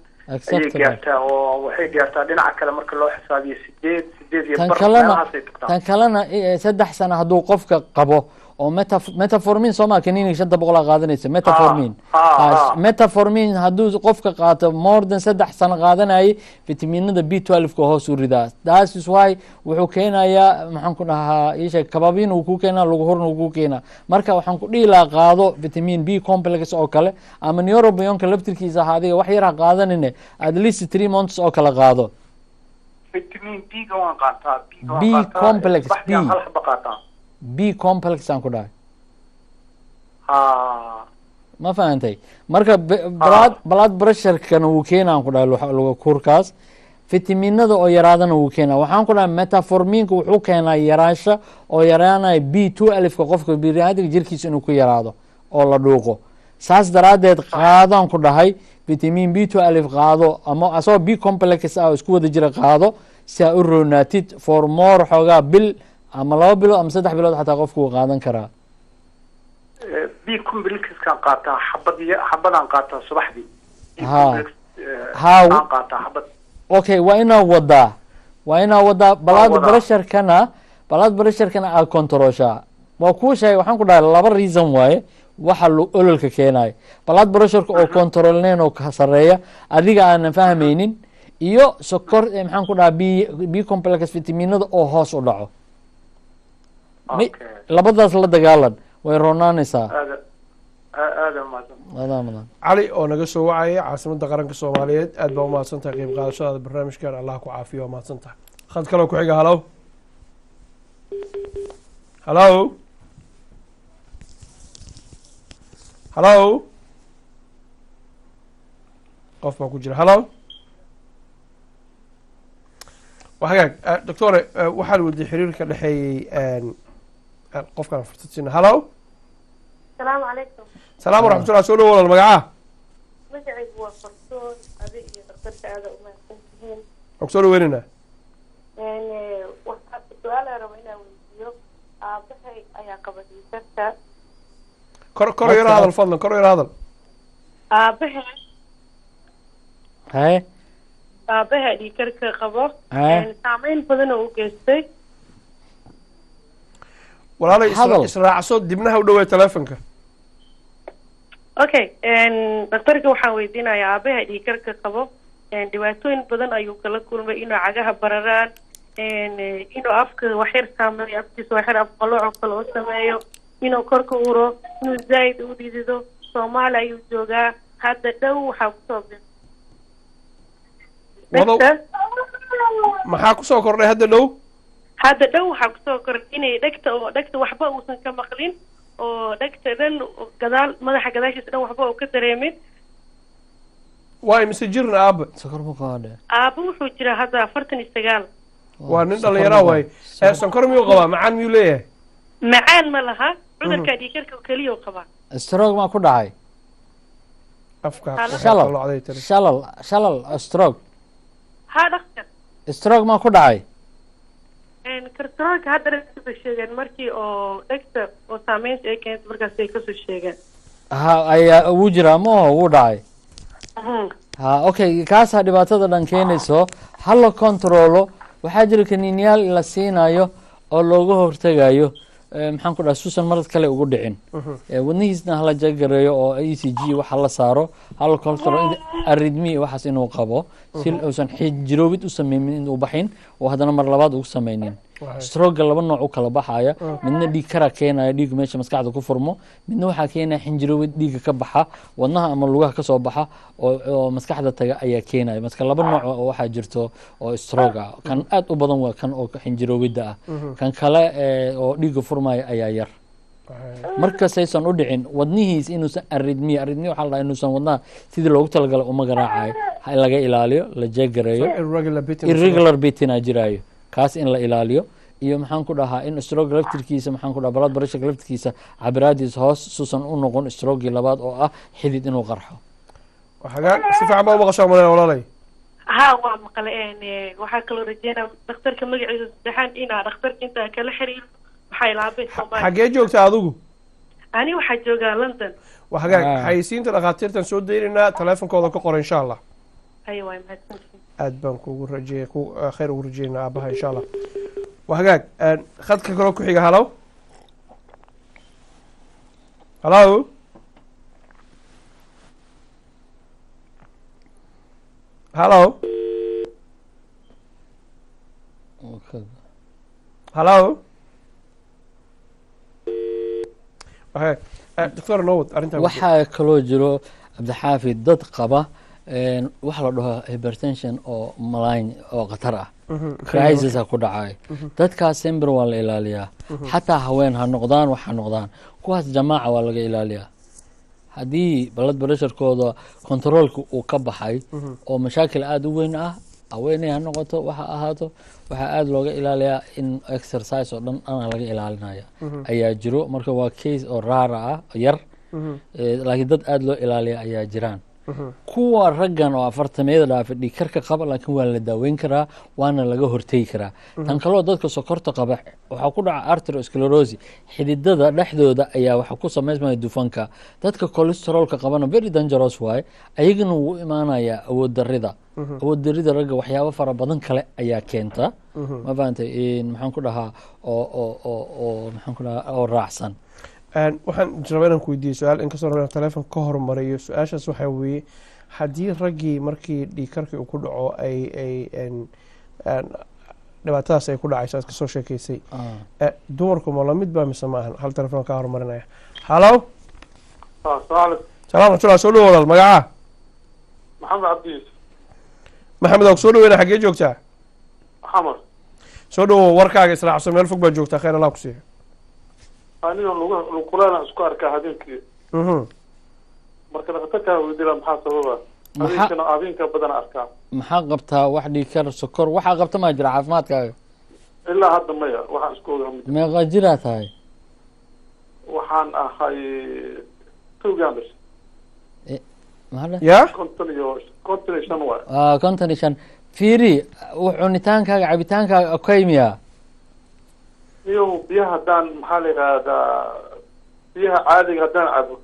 ayay gaartaa, oo waxay gaartaa dhinaca kale marka loo xisaabiyo 8, 8 iyo tan bar kalena meelahaasay tagtaa. Tan kalena, 3 sano hadduu qofka qabo oo metformin, sooma kaniiniga 500 aa qaadanaysa, metformin? Metformin hadduu qofka qaato more than 3 sano qaadanayay, vitaminada B12 ka hoos u ridaa. That is why wuxuu keenayaa, maxaan ku dhahaa, isheeg, kabaabin uu ku keenaa, lagu hurna uu ku keenaa. Marka waxaan ku dhihi lahaa qaado vitamin B complex oo kale ama Neurobionka laftirkiisa ha. Adiga wax yar ha qaadanine, at least 3 months oo kale qaado. Vitamin B ga waan qaataa, B ga waan B qaataa. complex, Subaxdii aan B. hal xaba qaataa. B complex aan ku dhahay. Ma fahantay? Marka blood pressurekana wuu keenaan ku dhahay luga kurkaas, fitaminada oo yaraadana wuu keenaa. Waxaan ku dhahay metforminka wuxuu keenaa yaraansha oo yaraanaya B12-ka qofka biniaadamka jirkiisa inuu ku yaraado oo la dhuuqo. Saas daraaddeed qaadaan ku dhahay vitamin B12 qaado ama asagoo B complex ah oo isku wada jira qaado si aa u roonaatid for more xoogaa bil ama 2 bilood ama 3 bilood xataa qofku wuu qaadan karaa. B complexkaan qaataa, xabad iyo xabadaan qaataa subaxdii. B complex aan qaataa xabad. Okay, waa inaa wadaa, waa inaa wadaa blood wadaa. pressurekana aad controlshaa. Waa kuu sheegay, waxaan ku dhahay laba reason waaye waxa ololka keenayo: blood pressureka oo controlneyn oo ka sareeya adiga aanan fahmaynin, iyo sokor, maxaan ku dhahaa, B complex vitaminada oo hoos u dhaco. Labadaas la dagaalan, way roonaanaysaa. Aada. Aada umahadsan. Adaa mudan. Cali oo naga soo wacaya caasimadda qaranka Soomaaliyeed, aad baa umahadsan tahay qeyb qaadashadaada barnaamijkan. Allah ku caafiyo, waa mahadsan tahay. Khad kaloo ku xiga. Halo, halo, halo, qof baa ku jira. Halo, waa hagaag. Doctore, waxaan weydiiyey xiriirka dhexeeyey qofkaan fursad siina. Halo. Asalaamu calaykum. Salaam waraxmatullah, soo dhowo walaal, magacaa? Magacaygu waa Farsoon. Adi iyo dhakhtarka aada u mahadsantihiin. Waan kusoo dhaweynaynaa. Waxaa su-aal aan rabo inaan weydiiyo. Aabahay ayaa qaba dhiigkarka. Kor kor yaro hadal, fadlan, kor yaro hadal. Aabahay Haye. Aabaha dhiigkarka qabo. Haye. Saameyn badan oo u geystay. Walaalay, Hadal. Israacso, dibnaha u dhawee telefonka. Okay, dhakhtarka waxaan weydiinayaa, aabaha dhiigkarka qabo dhibaatooyin badan ayuu kala kulmay, inuu cagaha bararaan, inuu afka waxyar saameeyo, afkiisa waxyar afqalooc oo kale oo sameeyo, inuu korka uro, inuu zaaid u dhidido. Soomaali ayuu joogaa. Hadda dhow waxaa kusoo Wadow. dhegta. Maxaa kusoo kordhay hadda dhow? Hadda dhow waxaa kusoo kordhay inay dhegta oo dhegta waxba uusan ka maqlin, oo dhegta dhan gadaal, madaxa gadaashiisa dhan waxba uu ka dareemin. Waa imise jirna aaba? Sokor ma qabaa? Aaba wuxuu jiraa hadda 49. Waa nin dhallinyaraa waaye. Sonkor miyuu qabaa? Macaan miyuu leeyahay? Macaan ma laha, cudurka dhiigkarka keliya uu qabaa. Stroke maa ku dhacay? Afka Shalal. qalocday tiri. Shalal, shalal, stroke. Ha, dhakhtar. Stroke maa ku dhacay? Kartaroonka haddana kasoo sheegeen markii oo dhegta oo saameynta ay keentay, markaas ay kasoo sheegeen. Ha, ayaa wuu jiraa maho, wuu dhacay. Ha, okay, kaasaa dhibaatada dhan keenayso. Ha la controlo. Waxaa jira kaniiniyaal la siinayo oo looga hortegayo, maxaan ku dhaha, suusan marad kale ugu dhicin. Wadnihiisna hala jagareeyo oo ECG waxa la saaro, hala control arrhythmia waxaas inuu qabo, si uusan xinjiroobid u sameynin, inuu baxin oo haddana mar labaad ugu sameynin. Stroga laba nooc u kala baxaya: midna dhiig kara keenaya, dhiig meesha maskaxda ku furmo; midna waxaa keenaya xinjiroobid dhiigga ka baxa wadnaha ama lugaha kasoo baxa oo maskaxda taga ayaa keenaya. Marka laba nooc oo waxaa jirto oo stroke ah. Kan aad u badan waa kan oo xinjiroobidda ah. Kan kale oo dhiigga furmaya ayaa yar. Markastaysan u dhicin wadnihiis inuusan arrhythmia, arrhythmia waxaa la dhahaa inuusan wadnaha sidii loogu talagalay uma garaacayo, ha in laga ilaaliyo, la jeegareeyo. Irregular beating. Irregular beating aa jiraayo, kaas in la ilaaliyo. Iyo maxaan ku dhahaa, in stroke laftirkiisa, maxaan ku dhahaa, blood pressure laftirkiisa cabiraadiisa hoos, suusan u noqon strokegii labaad oo ah xidid inuu qarxo. Hagaag, si fiican baa u maqashaa malena, walaalay. Ha, waa maqlay. Waxaa kaloo rajeynaa dhakhtarka magaciisa saddexaan inaa dhakhtarka intaa kala xiriiro. Waxaa ilaabay Soomaali. Xaggee joogta adigu? Ani waxaa joogaa London. Waa hagaag. Xayeysiinta dhakhaatiirtan soo daynaynaa, teleefonkooda ka qora, insha Allah. Haye, waay mahadsantihiin. Aad baan kugu rajeey, ku khayr ugu rajeynaa aabaha, insha Allah. Waa hagaag. Khadka kaloo ku xiga. Halo, halo, halo, halo. Waa hagaag. Doctor, noo wad arrintan. Waxaa kaloo jiro, Cabdixaafid, dad qaba waxa la dhaho hypertension oo malign oo khatar ah, crisis ku dhacay. Dadkaas sember waa la ilaaliyaa, xataa haween ha noqdaan, wax ha noqdaan, kuwaas jamaaca waa laga ilaaliyaa. Haddii blood pressurekooda controlka uu ka baxay oo mashaakil aada u weyn ah, haweeney ha noqoto, waxa ahaato, waxaa aada looga ilaaliyaa in exercise oo dhan ana laga ilaalinaya ayaa jiro. Marka waa case oo raara ah, yar, laakiin dad aada loo ilaaliya ayaa jiraan. Kuwa raggan oo afartameyada dhaafay dhiigkarka qaba, laakiin waa la daaweyn karaa, waana laga hortegi karaa. Tan kaloo dadka sokorta qaba waxaa ku dhaca arteriosclerosis, xididada dhexdooda ayaa waxa ku samaysmaya dufanka. Dadka cholesterolka qabana very dangerous waaye, ayagana wuu imaanayaa awood darida. Awood darida ragga waxyaabo fara badan kale ayaa keenta, ma fahantay? Maxaan ku dhahaa, oo maxaan ku dhahaa, oo raacsan. Waxaan rabaa inaan ku weydiiyo su-aal, inkastoo rabaa inaan telefoon ka hormariyo su-aashaas. Waxaa weeye, haddii raggii markii dhiigkarkii uu ku dhaco ay dhibaatadaas ay ku dhacayso aad kasoo sheekeysay, dumarku ma lamid baa mise ma ahan? Hal telefoon kaa horumarinaya. Halo. Asalaam. Salaam raxmatullah, soo dhowo walaal, magacaa? Maxamed Cabdi Yuusuf. Maxamed, waa ku soo dhaweyna. Xaggee joogtaa? Xamar. Soo dhowo, warkaaga israacso, meel fog baa joogtaa, khayr Allah ku siiyo. Aniga lugu kuleelaan isku arkaa habeenkii. Marka dhakhtarkaa weydiila, maxaa sababa? Habeenkana habeenka badan arkaa. Maxaa qabtaa? Wax dhiigkar, sokor, waxaa qabta maa jira caafimaadkaaga? Ilaa hadda maya, waxaan isku ogaa ma jiro. Meeqa jiraa tahay? Waxaan ahay two gambers. Maxaa dhe- Ya. 55 waay. Ah, 55. Fiiri, cunitaankaaga, cabitaankaaga okay miya? Niyow, biyaha haddaan, maxaa la yidhaahdaa, biyaha caadiga haddaan cabo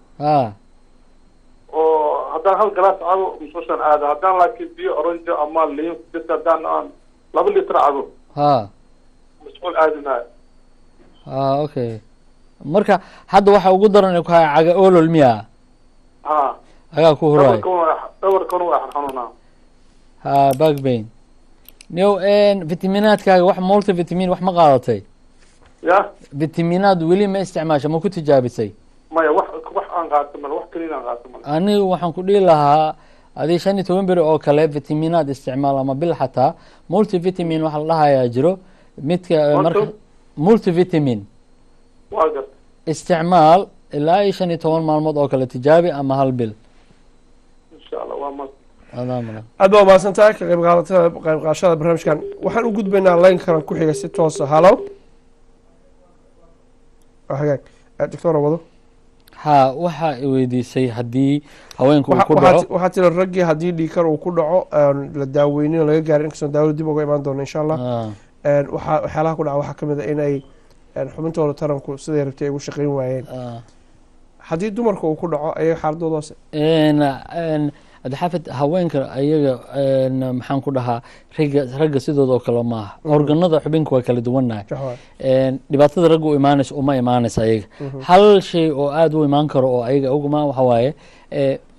oo haddaan hal galaas cabo, musqushaan aada. Haddaan laakiin biyo orange ama liin ku jirta haddaan aan 2 litir cabo, musqul aadi maayo. Ha, okay. Marka hadda waxa ugu daran ku haya caga olol miya? Ha. Cagaa ku huraay? Dhabarkana waa xanuunaa. Ha, back pain. Niyow, vitaminaadkaaga, wax multivitamin wax ma qaadatay? Ya? Vitaminaad weli ma isticmaasha, ma ku tijaabisay? Maya, wax aan qaato male, wax kaliya aan qaato male. Anigu waxaan ku dhihi lahaa adii 15 beri oo kale vitaminaad isticmaal, ama bil xataa. Multivitamin waxa la dhahayaa jiro midka marka multivitamin. Waa garta. Isticmaal ilaa iyo 15 maalmood oo kale tijaabi, ama hal bil. Insha Allah, waa mas. Adaa mudan. Aad baa umahadsan tahay ka qayb qaadatada, qayb qaadashada barnaamijkan. Waxaan u gudbaynaa line kalan ku xiga si toosa. Halo. Waa hagaag. Doctor, wado. Ha, waxa i weydiisay haddii haweenku uu ku dhaco. Waxaa tiri raggii haddii dhiigkar uu ku dhaco aan la daaweynin oo laga gaarin, inkastoo daawada dib uga imaan doono insha Allah. Waxaa waxyaalaha ku dhaca waxaa kamid a inay xubintooda taranku siday rabtay ay ugu shaqeyn waayeen. Haddii dumarka uu ku dhaco, ayaga xaaladooda hoose? Cabdixaafid, haweenka ayaga maxaan ku dhahaa, ragga sidooda oo kale maaha. Organada xubinka waa kala duwannahay. Sax waay. Dhibaatada ragga u imaanaysa uma imaanaysa ayaga. Hal shay oo aada u imaan karo oo ayaga ugu imaan waxa waaye,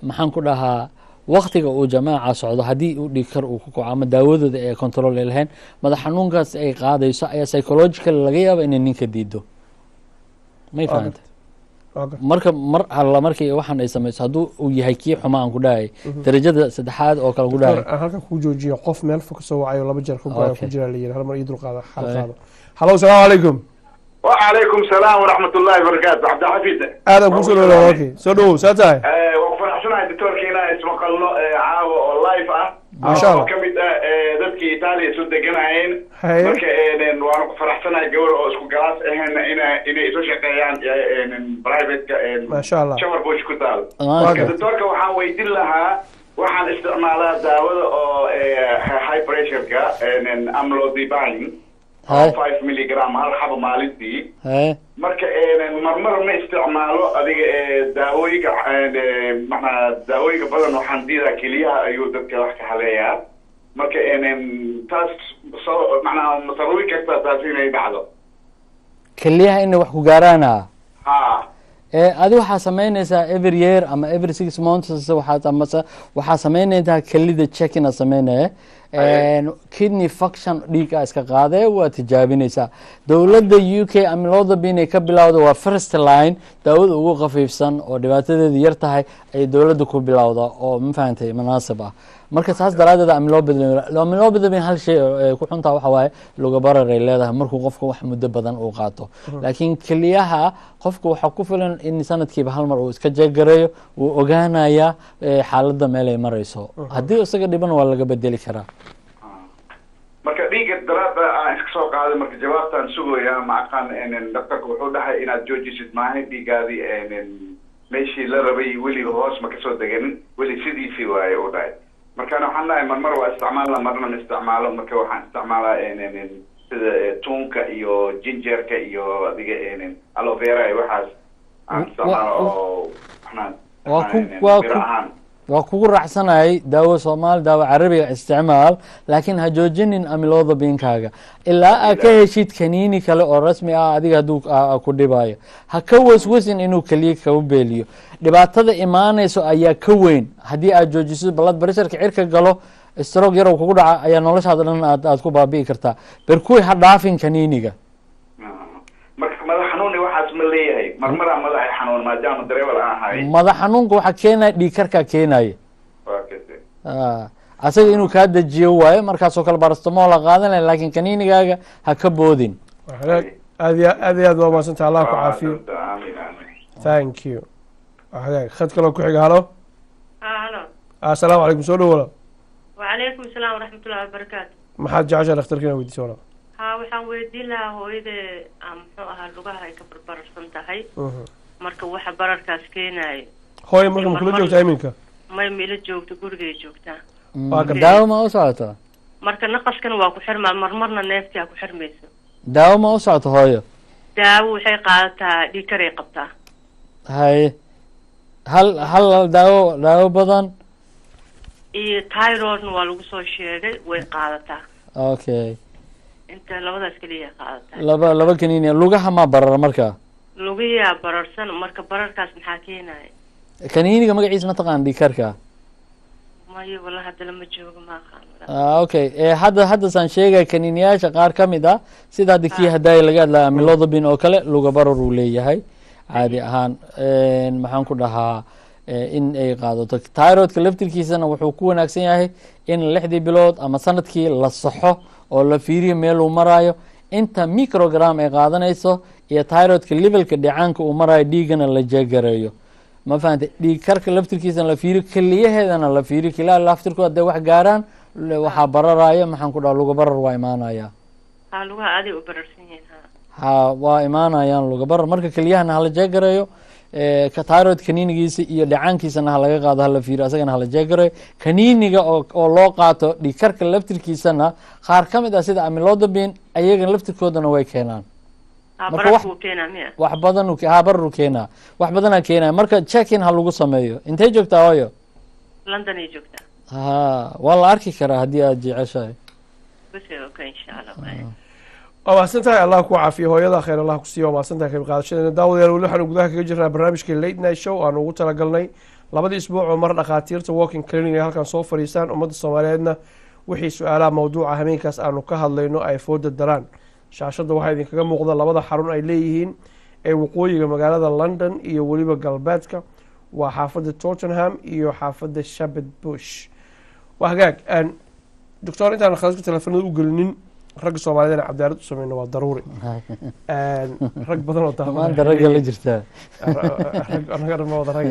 maxaan ku dhahaa, waktiga uu jamaaca socdo haddii uu dhiig kar uu ku kaco ama daawadooda ee control ay lahayn, madax xanuunkaas ay qaadayso ayaa psychological laga yaaba inay ninka diido. May fahanta? Waa gartay. Marka mar alla markii waxaan ay samayso, hadduu uu yahay kii xuma aan ku dhahay, darajada saddexaad oo kale ku dhahay. Doctor, aan halkan kuu joojiyo. Qof meel fog kasoo wacayo, laba jeer ka go-ayo ku Okay. jira la yidhi, hal mar ii dulqaada, xal qaado. Halo, asalaamu calaykum. وعليكم السلام ورحمة الله وبركاته، عبد الحفيظ. Aadan kusoo dhawaada, okay, soo dhawow, saa tahay? Waan ku faraxsanahay doctorka inaan ismaqalno caawa oo live ah. Masha Allah. Oo ka mid ah dadkii Itaaliya isu deganayeen. Marka waanu ku faraxsanahay gabar oo isku galaas ahayn inay isu shaqeeyaan private-ka Masha Allah. Shepherd's Bush ku taal. Marka Marka doctorka waxaan weydiin lahaa, waxaan isticmaalaa daawada oo high pressure-ka, amlodipine, 5 milligram, hal xabo maalintii. Marka marmar ma isticmaalo adiga daawooyinka, macnaa daawooyinka badan waxaan diidaa, keliyaha ayuu dadka wax ka haleeyaa. Marka taas soo macnaa ma sababi kartaa taas inay dhacdo? Keliyaha inay wax ku gaaraana? Ha. Adi waxaa samaynaysaa every year ama every 6 months waxaa amase waxaa samaynaysaa kelida checking a sameynaya, kidney function, dhiiga iska qaadee, waa tijaabinaysaa. Dowladda UK amlodipine ay ka bilowda, waa first line, daawada ugu khafiifsan oo dhibaatadeedu yar tahay ayay dowladda ku bilowda, oo ma fahantay, munaasib ah. Marka saas daraadeed amlodipine hal shay oo ay ku xuntaa waxa waaye luga barar ay leedahay markuu qofka wax muddo badan uu qaato. Laakiin keliyaha qofka waxaa ku filan in sanadkiiba hal mar uu iska jeegareeyo, wuu ogaanayaa xaaladda meel ay marayso. Haddii isaga dhiban waa laga bedeli karaa. Marka dhiigga daraada aan iska soo qaaday, marka jawaabtaan sugayaa, ma aqaan. Daktarka wuxuu dhahay inaad joojisid maahay, dhiiggaadii meeshii la rabay weliba hoos ma kasoo deganin, weli sidiisii waaye uu dhahay. Markaan waxaan dhahay marmar waa isticmaalna, marna ma isticmaalo. Marka waxaan isticmaalaa sida tuunka iyo gingerka iyo adiga aloe vera iyo waxaas aan isticmaalo oo waxnaan Waa ku waa biro ku ahaan. Waa kugu raacsanayay. Daawo Soomaali, daawo Carabiga isticmaal, laakiin ha joojinin amlodipine-kaaga ilaa aad ka heshid kaniini kale oo rasmi ah. Adiga hadduu ku dhibayo, ha ka waswasin inuu keliya kaga beeliyo. Dhibaatada imaanayso ayaa ka weyn haddii aad joojiso. Blood pressureka cirka galo, stroke yarow kugu dhaca, ayaa noloshaada dhan aad ku baabi'i kartaa. Berkuy, ha dhaafin kaniiniga. Marka madax xanuun iyo waxaas ma leeyahay? Marmaraa madaxa xanuun maadaama dareewal aan ahay. Madax xanuunka waxaa keenaya dhiigkarkaa keenaya. Waa kasay. Asaga inuu kaa dejiyo waayo, markaasoo kale paracetamol ha qaadanaya, laakiin kaniinigaaga ha ka boodin. Hagaag, aad iyo aad iyo aad waa mahadsantaha, Allah ku caafiyo. Aamin, aamin. Thank you. Hagaag, khad kaloo ku xiga. Halo. Halo. Assalaamu calaykum, soo dhow walaal. وعليكم السلام ورحمة الله وبركاته. Maxaad jeceshaa dhakhtarka inaad weydiiso, walaal? Haa, waxaan weydiin lahaa hooyada muxuu ahaa, lugaha ay ka barbararsan tahay. Marka waxa bararkaas keenaayo. Hooya marka ma kula joogtaa iminka? May, ma ila joogto, gurigay joogtaa. Waa gartay. Daawo ma u socoto? Marka naqaskana waa ku xirmaa, marmarna neeftii ku xirmayso. Daawo ma u socoto hooyo? Daawo waxay qaadataa, dhiigkaray qabtaa. Haye, hal hal daawo badan. Iyo thyroidna waa lagu soo sheegay, way qaadataa. Inta labadaas keliya qaadataa. Laba kaniini. Lugaha ma barara marka? Lugiyaa bararsan, marka bararkaas maxaa keenaya? Kaniiniga magaciisa ma taqaan, dhiigkarka? Mayo wala, hadda lama joogo, ma aqaan. Okay, hadda saan sheegaya, kaniiniyaasha qaar ka mid ah, sida hadda kii hadaaya laga hadlaya, amlodipine oo kale, luga barar uu leeyahay caadi ahaan. Maxaan ku dhahaa, in ay qaadato thyroidka laftirkiisana wuxuu ku wanaagsan yahay in 6dii bilood ama sanadkii la saxo oo la fiiriyo meeluu maraayo, inta microgram ay qaadanayso iyo thyroidka levelka dhicaanka uu marayo, dhiigana la jegareeyo. Ma fahantay? Dhiig karka laftirkiisana la fiiriyo, keliyaheedana la fiiriyo. Keliyaha laftirkooda hadday wax gaaraan, waxaa bararaya, maxaan ku dhaha, luga barar waa imaanaya. Ha, lugaha aaday u bararsan yihiin, ha. Ha, waa imaanayaan luga barar. Marka keliyahana hala jeegareeyo, ka thyroid kaniinigiisa iyo dhacaankiisana ha laga qaado, hala fiiriyo, asagana hala jeegareeyo. Kaniiniga oo loo qaato dhiigkarka laftirkiisana qaar ka mid ah, sida amlodipine, ayaga laftirkoodana way keenaan. Ha. Marka bararku wuu keenaa miya? Wax badan ha, barar keenaa, wax badanaa keenaya. Marka checking ha lagu sameeyo. Intay joogtaa hooyo? London ay joogtaa. Ha, waa la arki karaa haddii aad jeceshahay. Bas, okay, insha Allah. Waa mahadsan tahay, Allah ku caafiyo hooyada, khayr Allah ku siiyo. Waa mahadsan tahay qayb qaadashadeena. Daawadayaal, weli waxaanu gudaha kaga jirnaa barnaamijkii Late Night Show aanu ugu talagalnay labadii isbuuc oo mar dhakhaatiirta walking clinic ay halkan soo fadhiistaan, ummadda Soomaaliyeedna wixii su-aalaha mawduuca hameenkaas aanu ka hadlayno ay fooda daraan. Shaashadda waxaa idinkaga muuqda labada xarun ay leeyihiin ee waqooyiga magaalada London iyo weliba galbeedka, waa xaafadda Tottenham iyo xaafadda Shepherd's Bush. Waa hagaag, doctor, intaan khadadka telefoonada u gelinin, ragga Soomaaliyeed inaan cadaalad u sameyno waa daruuri. Rag badan oo daawanaya Maanta ragga la jirtaa. Rag anaga dhan ma wada rag.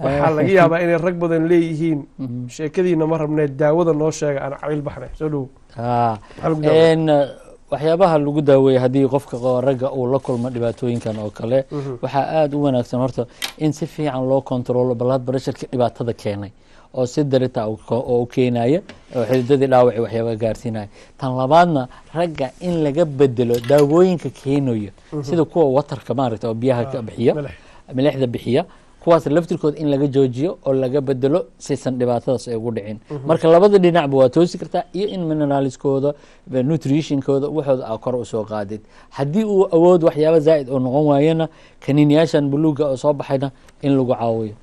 Waxaa laga yaabaa inay rag badan leeyihiin, sheekadiina ma rabnee, daawada noo sheega aan cayl baxnay. Soo dhowo. Maxaa lagu daaweeyaa? Waxyaabaha lagu daaweeya haddii qofka ragga uu la kulmo dhibaatooyinkan oo kale, waxaa aada u wanaagsan horta in si fiican loo controlo blood pressureka dhibaatada keenay oo si darita oo u keenaya oo xididadii dhaawaci waxyaaba gaarsiinaya. Tan labaadna, ragga in laga bedelo daawooyinka keenayo, sida kuwa waterka maaragta oo biyaha ka bixiya, Milix. Milixda bixiya, kuwaas laftirkooda in laga joojiyo oo laga bedelo saysan dhibaatadaas ay ugu dhicin. Marka labada dhinacba waa toosi kartaa, iyo in mineralskooda, nutritionkooda, waxooda aa kor usoo qaadid. Haddii uu awood waxyaaba zaa'id oo noqon waayana, kaniiniyaashan buluuga oo soo baxayna in lagu caawiyo.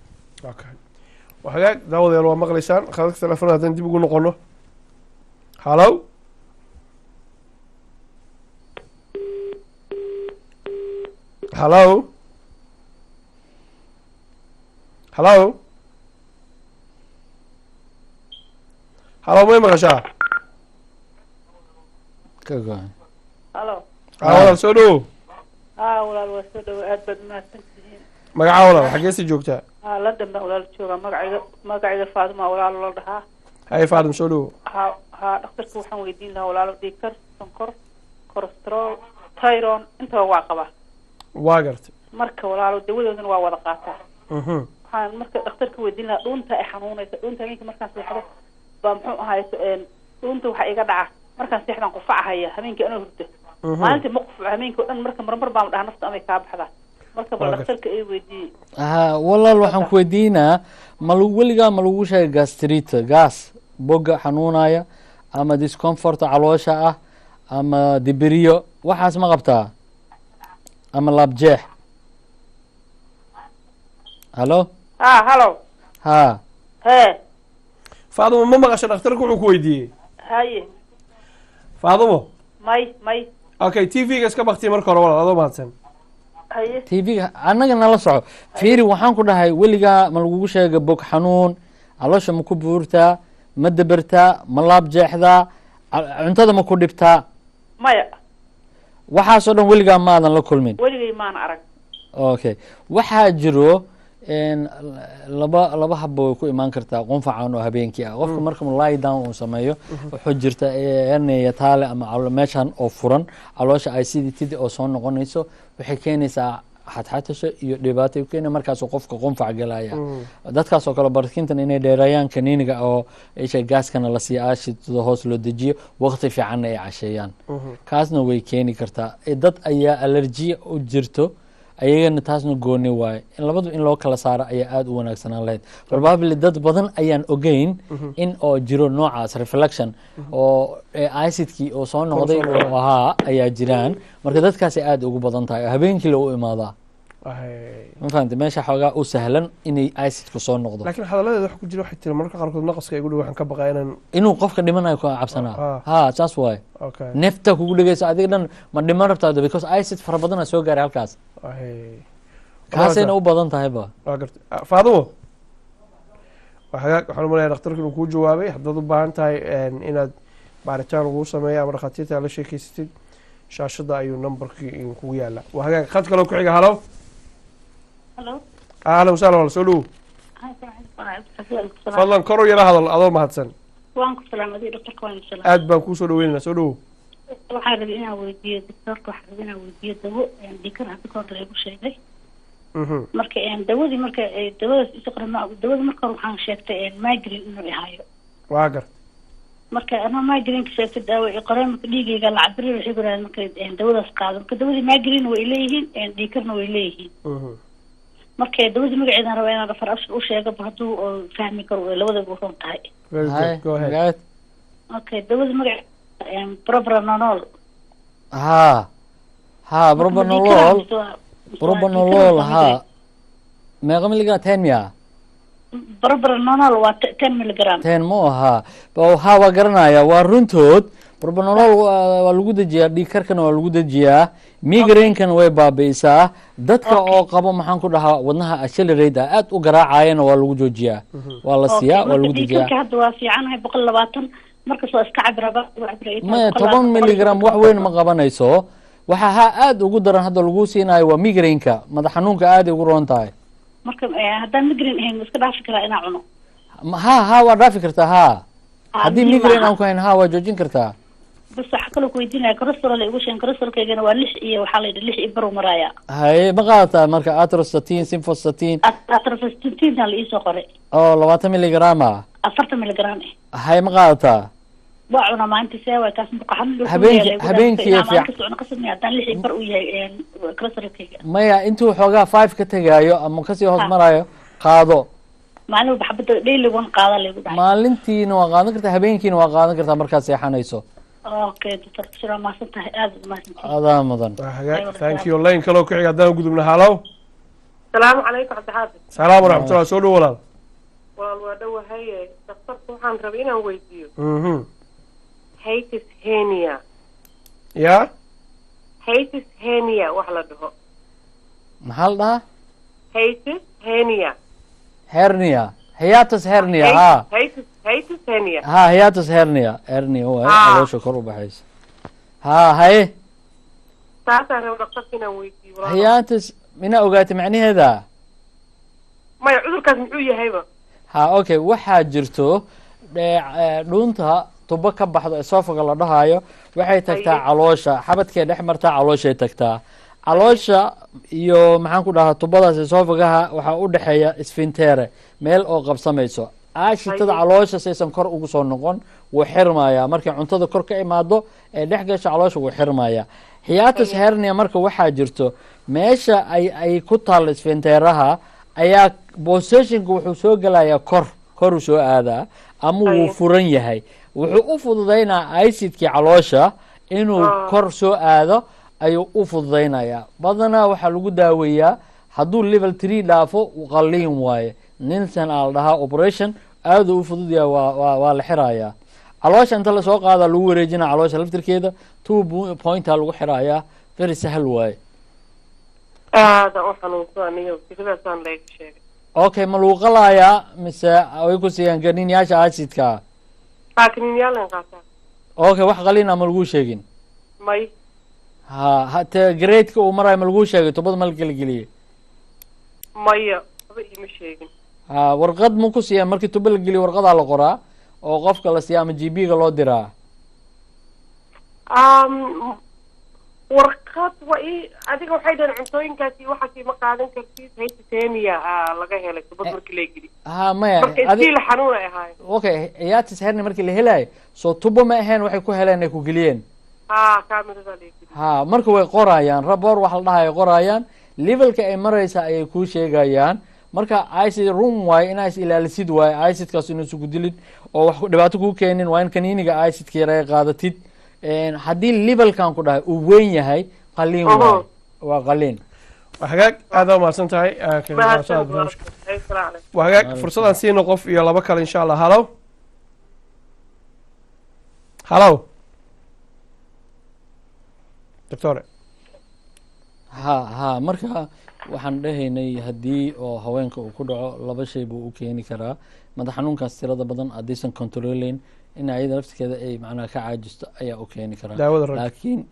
Okay, waa hagaag, daawadayaal, waa maqlaysaan khadadka telefoonada. Haddaan dib ugu noqono. Halo, halo, halo, halo, may maqashaa? Ka go'an. Halo. Ah, walaal, soo dhowo. Haa walaal, waa soo dhawo, aad baad mahadsan tihiin. Magacaa walaal, xaggee sii joogtaa? Haa, London baan walaal joogaa. Magacayga Faaduma walaal loo dhahaa. Haye Faadum, soo dhowo. Haa, dhakhtarka waxaan weydiin lahaa walaalo, dhiigkar, sonkor, cholesterol, thyroid, intaba waa qabaa. Waa gartay. Marka walaalo, dawadoodana waa wada qaataa. Waxaan marka dhakhtarka weydiin lahaa dhuunta ay xanuunaysa, dhuunta habeenkii markaan seexdo baa, muxuu ahaay, dhuunta waxaa iga dhaca markaan seexdaan qufacahaya habeenkii anoo hurdo. Maalintii ma qufaco, habeenkii oo dhan. Marka marmar baan dhahaa nafta amay kaa baxdaa. Marka bal Waa gartay. dhakhtarka ay weydiiyey. Ha walaal, waxaan ku weydiinaa, ma lagu weligaa ma lagu sheegay gastritis, gas, boga xanuunaya ama discomfort caloosha ah ama dibiriyo, waxaas ma qabtaa, ama laabjeex? Halo? Haa, halo. Ha. Hee. Faadumo, ma maqasha dhakhtarku wuxuu ku weydiiyey? Haye. Faadumo? May. Okay, TV-ga iska baktiya marka hore walaal, adoo mahadsan. Haye. TV-ga annaga nala soco. Fiiri, waxaan ku dhahay, weligaa ma lagugu sheega bog xanuun? Caloosha ma ku buurtaa? Ma debertaa? Ma laab jeexdaa? Cuntada ma ku dhibtaa? Maya. Waxaasoo dhan weligaa maadan la kulmin? Weligay maana arag. Okay, waxaa jiro laba habba way ku imaan kartaa qunfacan oo habeenkii ah. Qofka marka lie down uu sameeyo, wuxuu jirta hernia hiatale ama meeshan oo furan, caloosha acidity oo soo noqonayso, waxay keenaysaa xadxatasho iyo dhibaato keena. Markaasuu qofka qunfac galaya. Dadkaas oo kale barkintan inay dheereeyaan, kaniiniga oo isha gaaskana la siiyo, aashitada hoos loo dejiyo, waqti fiicanna ay casheeyaan, kaasna way keeni kartaa. Dad ayaa allergy u jirto ayagana, taasna gooni waaye. In labadu in loo kala saaro ayaa aada u wanaagsanaan lahayd. Probably dad badan ayaan ogeyn in oo jiro noocaas reflection oo acidkii oo soo noqday oo ahaa ayaa jiraan. Marka dadkaasay aada ugu badan tahay oo habeenkii la u imaadaa. Ma fahamte? Meesha xoogaa u sahlan inay acidku soo noqdo. Laakiin hadalladeeda wax ku jira, waxay tiri mararka qaarkood naqaska igu dhow, waxaan ka baqaa inaan inuu qofka dhimanayo ku cabsanaa. Ha, saas waaye. Neefta kugu dhegeyso, adiga dhan ma dhiman rabtaa, because acid fara badanaa soo gaaray halkaas. Kaasayna u badan tahay ba. Waa gartay. Faadumo, waa hagaag. Waxaan umaleeyaa dhakhtarku inuu kuu jawaabay. Haddaad u baahan tahay inaad baaritaan lagu sameeyo ama dhakhaatiirta aad la sheekeysatid, shaashadda ayuu numberkii kugu yaala. Waa hagaag. Khad kaloo ku xiga. Halo. Hello. Ahlan wasahlan, walaal, soo dhowow. Fadlan kor u yara hadal, adoo mahadsan. Waan ku salaamaday, dhaktarka, waan ku salaamay. Aad baan kuusoo dhaweynaynaa, soo dhowow. Waxaan rabay inaan weydiiyo doctorka, waxaan rabay inaan weydiiyo dawo dhiikar hadda kahor laygu sheegay. Marka dawadii, marka dawadaas isu qoray, dawada marka hore waxaan sheegtay migraine inuu ihaayo. Waa gartay. Marka anoo migraine sheegtay, daawo i qoreen. Marka dhiigayga la cabiray, waxay ku yidhahdeen marka dawadaas qaado. Marka dawadii migraine way leeyihiin, dhiikarna way leeyihiin. Marka dawadii magaceedaan rabaa inaan dhafar abshir u sheego, hadduu oo fahmi karo, labadaba u roon tahay. Very good, go ahead. Magaceed? Okay, dawada magaceeda propranolol. Ha, propranolol, propranolol. Ha, meeqa milligram? 10 miya? Propranolol waa 10 milligram. 10 ma aha. Ha, waa garanaya, waa runtood. Propranolol waa lagu dejiyaa dhiig karkana, waa lagu dejiyaa migraine-kana, way baabi'isaa. Dadka oo qabo, maxaan ku dhahaa, wadnaha accelerate ah aad u garaacayana, waa lagu joojiyaa, waa la siiyaa, waa lagu dejiyaa. Dhiigkarka hadda waa fiicanahay, 120. Markas waa iska cabira. Maya, 10 milligram wax weyn ma qabanayso. Waxa ha aada ugu daran hadda lagu siinayo waa migraine-ka, madax xanuunka aaday ugu roon tahay. Marka haddaan migraine ahayn, ma iska dhaafi karaa inaa cuno? Ha, waa dhaafi kartaa, ha. Haddii muhiim migraine aha. aan ku hayn, ha, waa joojin kartaa. Bas, waxaa kaloo ku weydiinaya cholesterol ay ugu sheegen. Cholesterolkaygana waa lix iyo, waxaa la yidhi 6.5 u maraaya. Haye, ma qaadataa marka atorvastatin, simvastatin? Atorvastatinta la iisoo qoray. Oo 20 milligram ah? 40 milligram eh. Haye, ma qaadataa? Waa cunaa maalintii. See waay taas? Muqa xanuun. Habeenkii maalin kasta cuno qasab miya haddaan 6.5 u yahay cholesterolkayga? Maya, intuu xoogaa 5 ka tegaayo ama kasii hoos marayo qaado. Maalin walba xabadda daily one qaada laygu dhahay. Maalintiina waa qaadan kartaa, habeenkiina waa qaadan kartaa markaad seexanayso. Okay, doctor Bashir, waa mahadsan tahay, aada u mahadsan tahay. Adaa mudan. Waa hagaag, thank you. Line kaloo ku xiga haddaan gudubna. Halo. Salaamu calaykum, Cabdixaafid. Salaam waraxmatullah, soo dhow walaal. Walaal, waa dhowahaye. Dhakhtarku waxaan rabay inaan weydiiyo hiatus hernia. Ya? Hiatus hernia wax la dhaho. Maxaa la dhahaa? Hiatus hernia. Hernia, hiatus hernia, ha. Hiatus hernia. Ha, hiatus hernia, hernia waay. Caloosha kor u baxaysa, ha. Haye. Taasaan rabay dhakhtarka inaan weydiiyo, walaal. Hiatus mina ogaatay macnaheeda? Maya, cudurkaas muxuu yahayba? Ha, okay, waxaa jirto dhuunta tubo ka baxdo, esophagus la dhahayo, waxay tagtaa caloosha, xabadkay dhex martaa, calooshay tagtaa. Caloosha iyo, maxaan ku dhahaa, tubadaas esophagusaha waxaa u dhexeeya sphincter, meel oo qabsamayso aashitada. Caloosha saysan kor ugu soo noqon wuu xirmayaa. Markay cuntada kor ka imaado ee dhex gasho caloosha, wuu xirmayaa. Hiatus hernia marka waxaa jirto meesha ay ku taalo sphincteraha ayaa positionka wuxuu soo gelayaa kor, koruu soo aadaa ama wuu furan yahay. Wuxuu u fududaynaa acidkii caloosha inuu kor soo aado ayuu u fududaynayaa. Badanaa waxaa lagu daaweeyaa, hadduu level 3 dhaafo, qaliin waaye, Nielsen aa la dhahaa operation. Aaduu u fudud yahay, waa la xirayaa caloosha. Inta lasoo qaada lagu wareejina caloosha laftirkeeda, two pointa lagu xirayaa. Very sahal waaye. Aada u xanuunsan aniga, jiradaasaan layga sheegay. Okay, ma lagu qalaayaa mise way ku siiyaan kaniiniyaasha acidka? Haa, kaniiniyaalan qaataa. Okay, wax qaliina ma lagu sheegin? May. Ha hate gradeka uu marayo ma lagu sheegay, tubada ma la kala geliyey? Maya, waxba iima sheegin. Ha, warqad ma ku siiyaan? Markii tuba la geliyo warqadaa la qoraa oo qofka la siiya ama GP ga loo diraa. Warqad waa ii adiga, waxay dhaheen cuntooyinkaas iyo waxaas ima qaadan kartid, hypertension laga helay tubad markii la geli. Ha, maya. Marka still xanuun ay ahaayeen. Okay, hiatus hernia markii la helayo soo tubo ma ahayn, waxay ku heleen ay ku geliyeen? Ha, kaamirada la geli. Ha, marka way qorayaan report waxa la dhahayo, qorayaan levelka ay maraysa ayay kuu sheegayaan. Marka acid run waaye, inaa is ilaalisid waaye, acidkaas inuusan ku dilin oo wax dhibaato kuu keenin, waa in kaniiniga acidka yar ay qaadatid. Haddii levelkan ku dhahay uu weyn yahay, qaliin waaye, waa qaliin. Waa hagaag, aad aa umahadsan tahay ka qayb qaadashada barnaamijka. Waa hagaag, fursadaan siino qof iyo laba kale insha Allah. Halo, halo doctore. Ha, marka waxaan dhahaynay haddii oo haweenka uu ku dhaco, laba shay buu u keeni karaa madax xanuunkaas tirada badan. Haddaysan controlayn, in ayada laftirkeeda ay macnaha ka caajisto ayaa u keeni karaa. Daawada ragga. Laakiin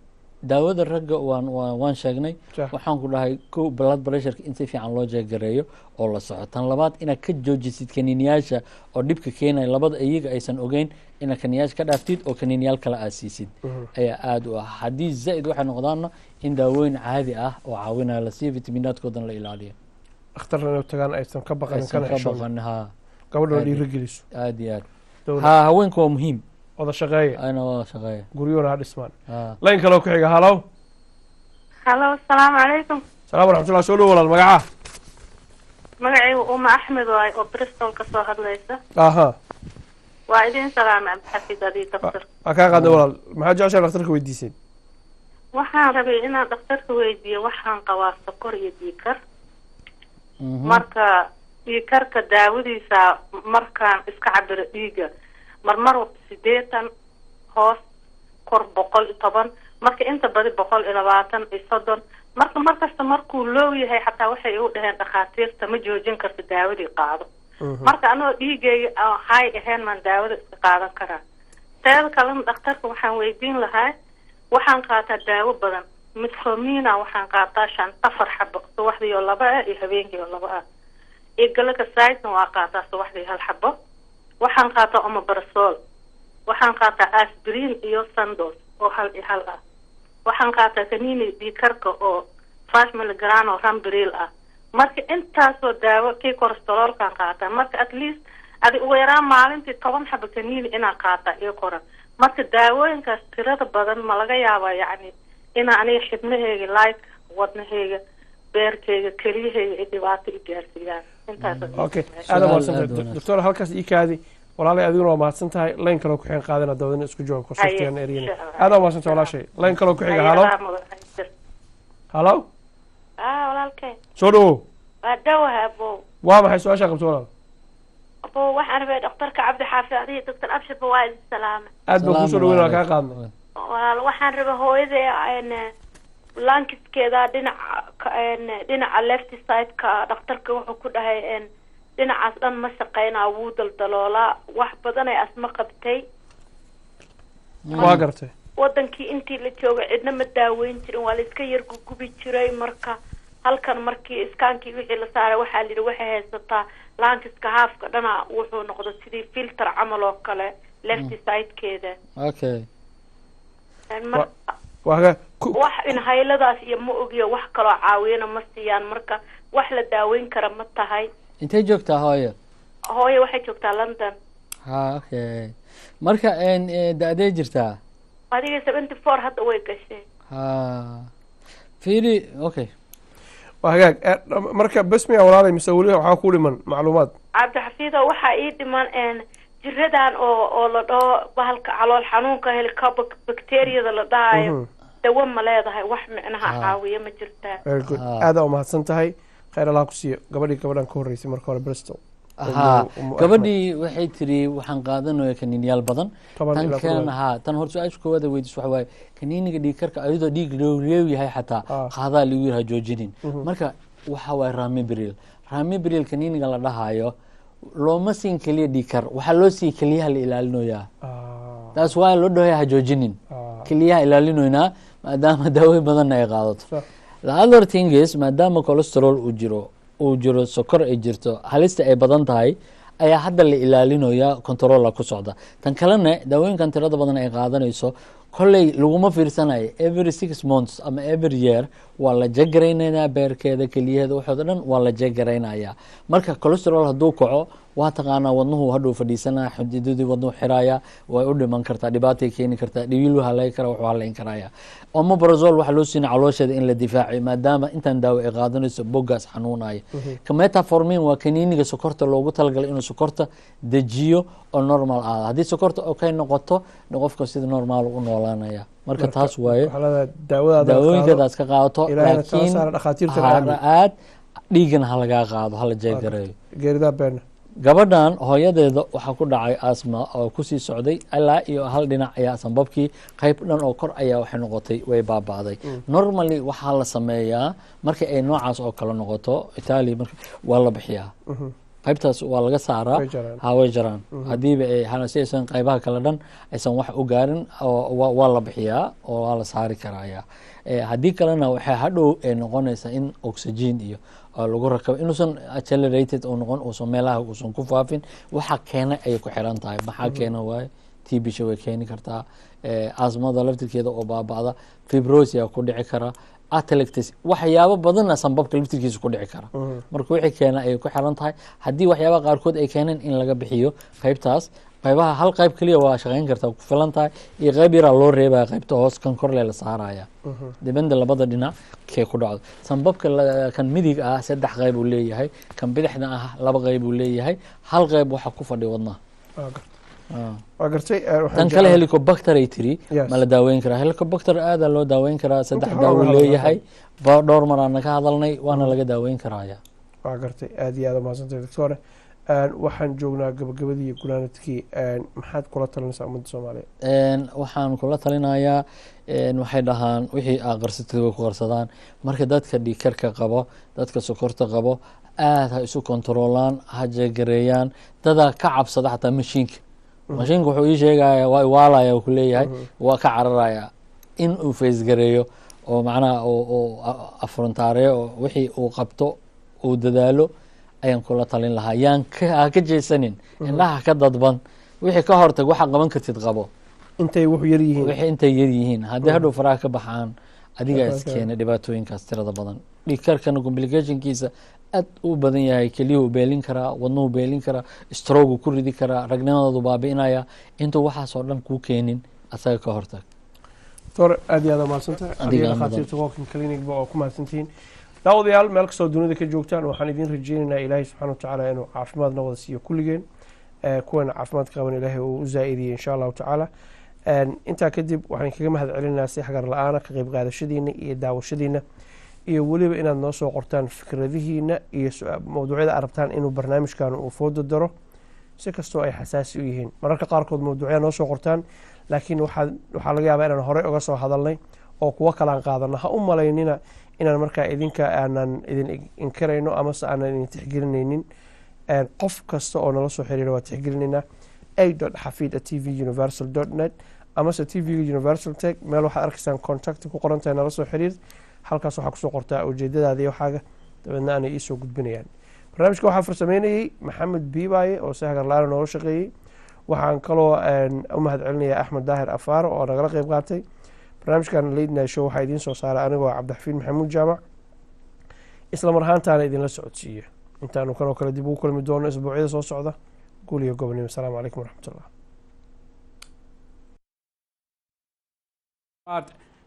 daawada ragga waan sheegnay. Waxaan ku dhahay ko blood pressureka in si fiican loo jeegareeyo oo la soco. Tan labaad, inaad ka joojisid kaniiniyaasha oo dhibka keenaya, labada iyaga aysan ogeyn, inaad kaniiniyaasha ka dhaaftid oo kaniiniyaal kale aad siisid ayaa aada u ah. Haddii zaid waxay noqdaanna, in daawooyin caadi ah oo caawinaya la siiyo, vitaminaadkoodana la ilaaliyo. Dhakhtarna inay tagaan, aysan ka baqanin, aysan kana ka xishoon. Baqan, ha. Gabadha Aad iyo- dhiirigeliso. Aad iyo aad. Dowlad. Ha, haweenka waa muhiim. Wada shaqeeya. Ayna wada shaqeeya. Guryuhuna ha dhismaan. Ha. Line kaloo ku xiga, halo. Halo, asalaamu calaykum. Salaam waraxmatullah, soo dhow walaal, magacaa? Magacaygu Uma Axmed waay, oo Bristol ka soo hadlaysa. Waa idin salaamay, Cabdixafiid, adii doctor. Waa kaa qaadnay walaal. Maxaa jeceshaa dhakhtarka weydiiseen? Waxaan rabay inaan dhakhtarka weydiiyo, waxaan qabaa sokor iyo dhiigkar. Marka dhiigkarka daawadiisa, markaan iska cabiro dhiigga, marmar 80 hoos, kor 110, marka inta badi 120 iyo 30. Marka markasta markuu low yahay xataa waxay igu dhaheen dhakhaatiirta, ma joojin karto daawadii, qaado. Marka anoo dhiigayga aan high ahayn maan daawada iska qaadan karaa? Teeda kalena dhakhtarka waxaan weydiin lahaa, waxaan qaataa daawo badan, metformin waxaan qaataa shan afar xabo, subaxdii oo laba ah iyo habeenkii oo laba ah, iyo gliclazidena waa qaataa subaxdii hal xabo. Waxaan qaataa omeprazole, waxaan qaataa aspirin iyo Sandoz oo hal iyo hal ah, waxaan qaataa kaniini dhiigkarka oo 5 milligram oo Ramipril ah. Marka intaasoo daawo, kii cholesterolkaan qaataa. Marka at least adi ugu yaraan maalintii 10 xabo kaniini inaan qaataa ii qoran. Marka daawooyinkaas tirada badan ma laga yaabaa yacni inaa aniga xibnahayga, like wadnahayga, beerkayga, keliyahayga ay dhibaato i gaarsiiyaan? Intaas. Okay, aad mahadsan tahay doctor. Halkaas ii kaadi walaalay, adiguna waa mahadsan tahay. Line kaloo ku xigan qaadana, dabadeedna isku jawaab korsoftiyaan eriyana. Aad waa mahadsan tahay walaashay. Line kaloo ku xiga, halo, halo. Ah, walaalkay. Soo dhawow. Waa dhawaha, abow. Waa maxay su-aashaa qabto walaal? Abow, waxaan rabay dhakhtarka Cabdi Xaafi, adiga doctor Abshirba waa idin salaamay. Aad baan kusoo dhaweyn, waa kaa qaadnay. Walaal, waxaan rabay hooyaday lungskeeda dhinaca dhinaca left side-ka, dhakhtarka wuxuu ku dhahay dhinacaas dhan ma shaqeynaa, wuu daldaloolaa, wax badan ay asma qabtay. Waa gartay. Wadankii intii la joogay cidna ma daaweyn jirin, waa la iska yar gugubi jiray. Marka halkan markii scankii wixii la saaray, waxaa la yidhi waxay haysataa lungska halfka dhana wuxuu noqday sidii filter camal oo kale left sidekeeda. Mar waa wax inhaleradaas iyo ma ogiyo, wax kaloo caawiyana ma siiyaan. Marka wax la daaweyn kara ma tahay? Intay joogtaa hooyo? Hooyo waxay joogtaa London. Ha, okay. Marka da-dee jirtaa? Adiga 74 hadda way gashay. Ha, fiiri, okay. Waa hagaag. Marka bes miya walaalay, mise weli waxaa ku dhiman macluumaad? Cabdixafiido, waxaa ii dhiman jiradan oo la dhaho bahalka calool xanuunka helicobacter bacteriyada la dhahayo, dawo ma leedahay? Wax micnaha caawiya ma jirtaa? Very good, aada umahadsan tahay, khayr Allah ku siiyo. Gabadhii gabadhan ka horreysay marka hore Bristol. Ha, gabadhii waxay tiri waxaan qaadanaya kaniiniyaal badan. 10 Tan ilaa ku kan dhawaad. Ha, tan hor su-aasha koowaad ay weydiis waxa waaye kaniiniga dhiigkarka ayadoo dhiig reew yahay xataa qaadaa lagu yiraha joojinin. Marka waxa waaye ramipril, ramipril kaniiniga la dhahayo looma siin keliya dhiigkar, waxaa loo siiyey keliyaha la ilaalinoyaa. Taas waa loo dhahaya ha joojinin, keliyaha ilaalinoynaa maadaama daawooyin badanna ay qaadato. The other thing is, maadaama cholesterol uu jiro, sokor ay jirto, halista ay badan tahay ayaa hadda la ilaalinaya, control-a ku socda. Tan kalena daawooyinkan tirada badan ay qaadanayso kolley laguma fiirsanayo. Every 6 months ama every year waa la jegaraynaya beerkeeda, keliyaheeda, waxooda dhan waa la jegaraynaya. Marka cholesterol hadduu kaco, waa taqaanaa, wadnuhu hadhuu fadhiisanaya, xididadii wadnuhu xiraya, way u dhiman kartaa, dhibaatay keeni kartaa, dhibiilu halayn kara, wuxuu halayn karaya. Omeprazole waxaa loo siina caloosheeda in la difaaciyo maadaama intaan daawo ay qaadanayso boggaas xanuunaya. Ka metformin waa kaniiniga sokorta loogu talagalay inuu sokorta dejiyo oo normal ah. Haddii sokorta okay noqoto, qofka sida normal u noolaanaya. Marka taas waaye. Waxaa leedahay daawadaada Daawooyinkeedaas ka qaadato. Ilaahayna tala Laakiin saara, dhakhaatiirtana ha aamin. Aad dhiigana ha lagaa qaado, hala jeegareeyo. Geeridaa beena. Gabadhan hooyadeeda waxaa ku dhacay asma oo kusii socday ilaa iyo hal dhinac ayaa sanbabkii qayb dhan oo kor ayaa waxay noqotay way baaba'day. Normally waxaa la sameeyaa marka ay noocaas oo kale noqoto Italia, marka waa la bixiyaa, qaybtaas waa laga saaraa. Way jaraan. Ha, way jaraan. Hadiiba ay si aysan qaybaha kale dhan aysan wax u gaarin oo waa la bixiyaa oo waa la saari karaya. Haddii kalena waxay hadhow ay noqonaysaa in oxygen iyo oo lagu rakabo, inuusan accelerated uu noqon, uusan meelaha uusan ku faafin. Waxa keena ayay ku xiran tahay. Maxaa keena waaye? TB-sha way keeni kartaa, asmada laftirkeeda oo baaba'da, fibrosis ku dhici kara, atelectasis, waxyaabo badanna sanbabka laftirkiisa ku dhici kara. Marka wixii keena ayay ku xiran tahay. Haddii waxyaabaha qaarkood ay keeneen in laga bixiyo qaybtaas, qaybaha hal qayb keliya waa shaqayn kartaa, ku filan tahay, iyo qayb yaraa loo reebaya, qaybta hoos kan korle la saaraya, dibanda labada dhinac kee ku dhacdo. Sanbabka kan midig ah saddex qayb uu leeyahay, kan bidixda ah laba qayb uu leeyahay, hal qayb waxaa ku fadhiya wadnaha. Waa gartay. Tan kale helicobacter ay tiri, ma la daaweyn karaa helicobacter? Aadaa loo daaweyn karaa. Saddex daawo leeyahay ba, dhowr mar aan ka hadalnay, waana laga daaweyn karaya. Waa gartay, aad iyo aad umahadsantahay, doctore. Waxaan joognaa gabagabadii iyo gunaanadkii. Maxaad kula talinaysaa ummadda Soomaaliya? Waxaan kula talinayaa, waxay dhahaan wixii aa qarsatid way ku qarsadaan. Marka dadka dhiigkarka qabo, dadka sokorta qabo, aad ha isu kontaroolaan, ha jegareeyaan. Dadaa ka cabsada xataa mashiinka. Mashiinka wuxuu ii sheegaya waa iwaalaya ku leeyahay, waa ka cararaya in uu facegareeyo oo macnaha uu afrontaareeyo oo wixii uu qabto uu dadaalo ayaan kula talin lahaa. Yaan ha ka jeesanin, indhaha ka dadban, wixii ka hortag, waxaa qaban kartid qabo. Intay wuxu yar yihiin. Wixii intay yar yihiin. Haddii hadhow faraha ka baxaan, adigaa iskeena dhibaatooyinkaas tirada badan. Dhiigkarkana complicationkiisa aad u badan yahay. Keliyuhu beelin karaa, wadnuhu beelin karaa, stroke ku ridi karaa, ragnimadoodu baabi'inaya. Intuu waxaasoo dhan kuu keenin, asaga ka hortag. Doctor, aad iyo aad umahadsantahay. Adiga dhakhaatiirta Walking Clinic ba oo ku mahadsantihiin. Daawadayaal, meel kastoo dunida ka joogtaan, waxaan idiin rajeynaynaa Ilaahay subxana wa tacaala inuu caafimaadna wada siiyo kulligeen, kuwana caafimaadka qaban Ilaahay uu u zaa'idiyey, insha Allahu tacaala. Intaa kadib waxaan kaga mahad celinaynaa si xagar la-aana ka qayb qaadashadiina iyo daawashadiina, iyo weliba inaad noo soo qortaan fikradihiina iyo mawduucyada aad rabtaan inuu barnaamijkan uu fooda daro, si kastoo ay xasaasi u yihiin. Mararka qaarkood mawduucya noo soo qortaan, laakiin waxaa laga yaabaa inaan horey uga soo hadalnay oo kuwo kalaan qaadano. Ha u malaynina inaan markaa idinka aanan idin inkarayno amase aanan idin tixgelinaynin. Qof kasta oo nala soo xiriira waa tixgelinaynaa. a.xafiid@tvuniversal.net amase TV Universal tech, meel waxaad arkaysaan contact ku qoran tahay, nala soo xiriir. Halkaas waxaa kusoo qortaa ujeedadaada iyo waxaaga, dabeedna aanay iisoo gudbinayaan. Barnaamijka waxaa farsameynayey Maxamed Biibaaye oo si hagar la-aan noola shaqeeyey. Waxaan kaloo u mahad celinayaa Axmed Daahir Afaaro oo nagala qeyb qaatay barnaamijkan. Late Night Show waxaa idiin soo saaray anigoo Cabdixafiid Maxamuud Jaamac, isla mar ahaantaana idinla socodsiiyo. Intaanu kanoo kale dib ugu kulmi doono isbuucyada soo socda, guul iyo gobonimo. Asalaamu calaykum waraxmatullah.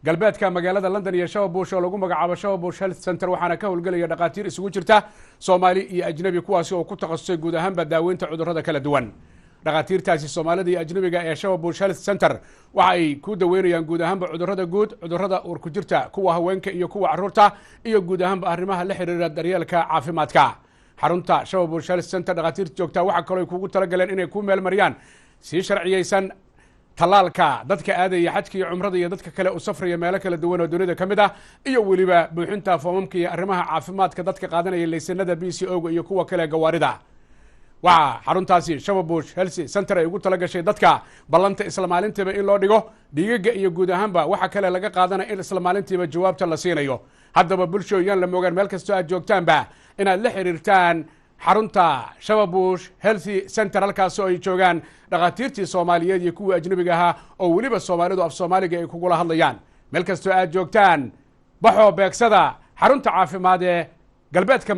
Galbeedka magaalada London iyo Shababush oo lagu magacaabo Shababush Health Center, waxaana ka howlgelaya dhakhaatiir isugu jirta Soomaali iyo ajnabi, kuwaasi oo ku takhasusay guud ahaanba daaweynta cudurrada kala duwan. Dhakhaatiirtaasi Soomaalida iyo ajnabiga ee Shababush Health Center waxa ay ku daweynayaan guud ahaanba cudurrada guud, cudurrada uurku jirta, kuwa haweenka iyo kuwa carruurta, iyo guud ahaanba arrimaha la xiriira daryeelka caafimaadka. Xarunta Shababush Health Center dhakhaatiirta joogtaa waxaa kaloo ay kugu talagaleen inay ku meelmariyaan sii sharciyeysan tallaalka dadka aadaya xajka iyo cumrada iyo dadka kale u safraya meelo kala duwan oo dunida ka mid ah, iyo weliba buuxinta foomamka iyo arrimaha caafimaadka dadka qaadanaya laysanada PCO-ga iyo kuwa kale gawaarida. Waxaa xaruntaasi Shababush Health Center ay ugu talagashay dadka ballanta isla maalintiiba in loo dhigo dhiigaga iyo guud ahaanba waxa kale laga qaadanaya in isla maalintiiba jawaabta la siinayo. Haddaba bulsho, yaan la moogaan meel kastoo aad joogtaanba inaad la xiriirtaan xarunta Shababush Health Center, halkaasoo ay joogaan dhakhaatiirtii Soomaaliyeed iyo kuwii ajnabiga ahaa, oo weliba Soomaalidu af Soomaaliga ay kugula hadlayaan. Meel kastoo aad joogtaan, baxoo beegsada xarunta caafimaad ee galbeedka.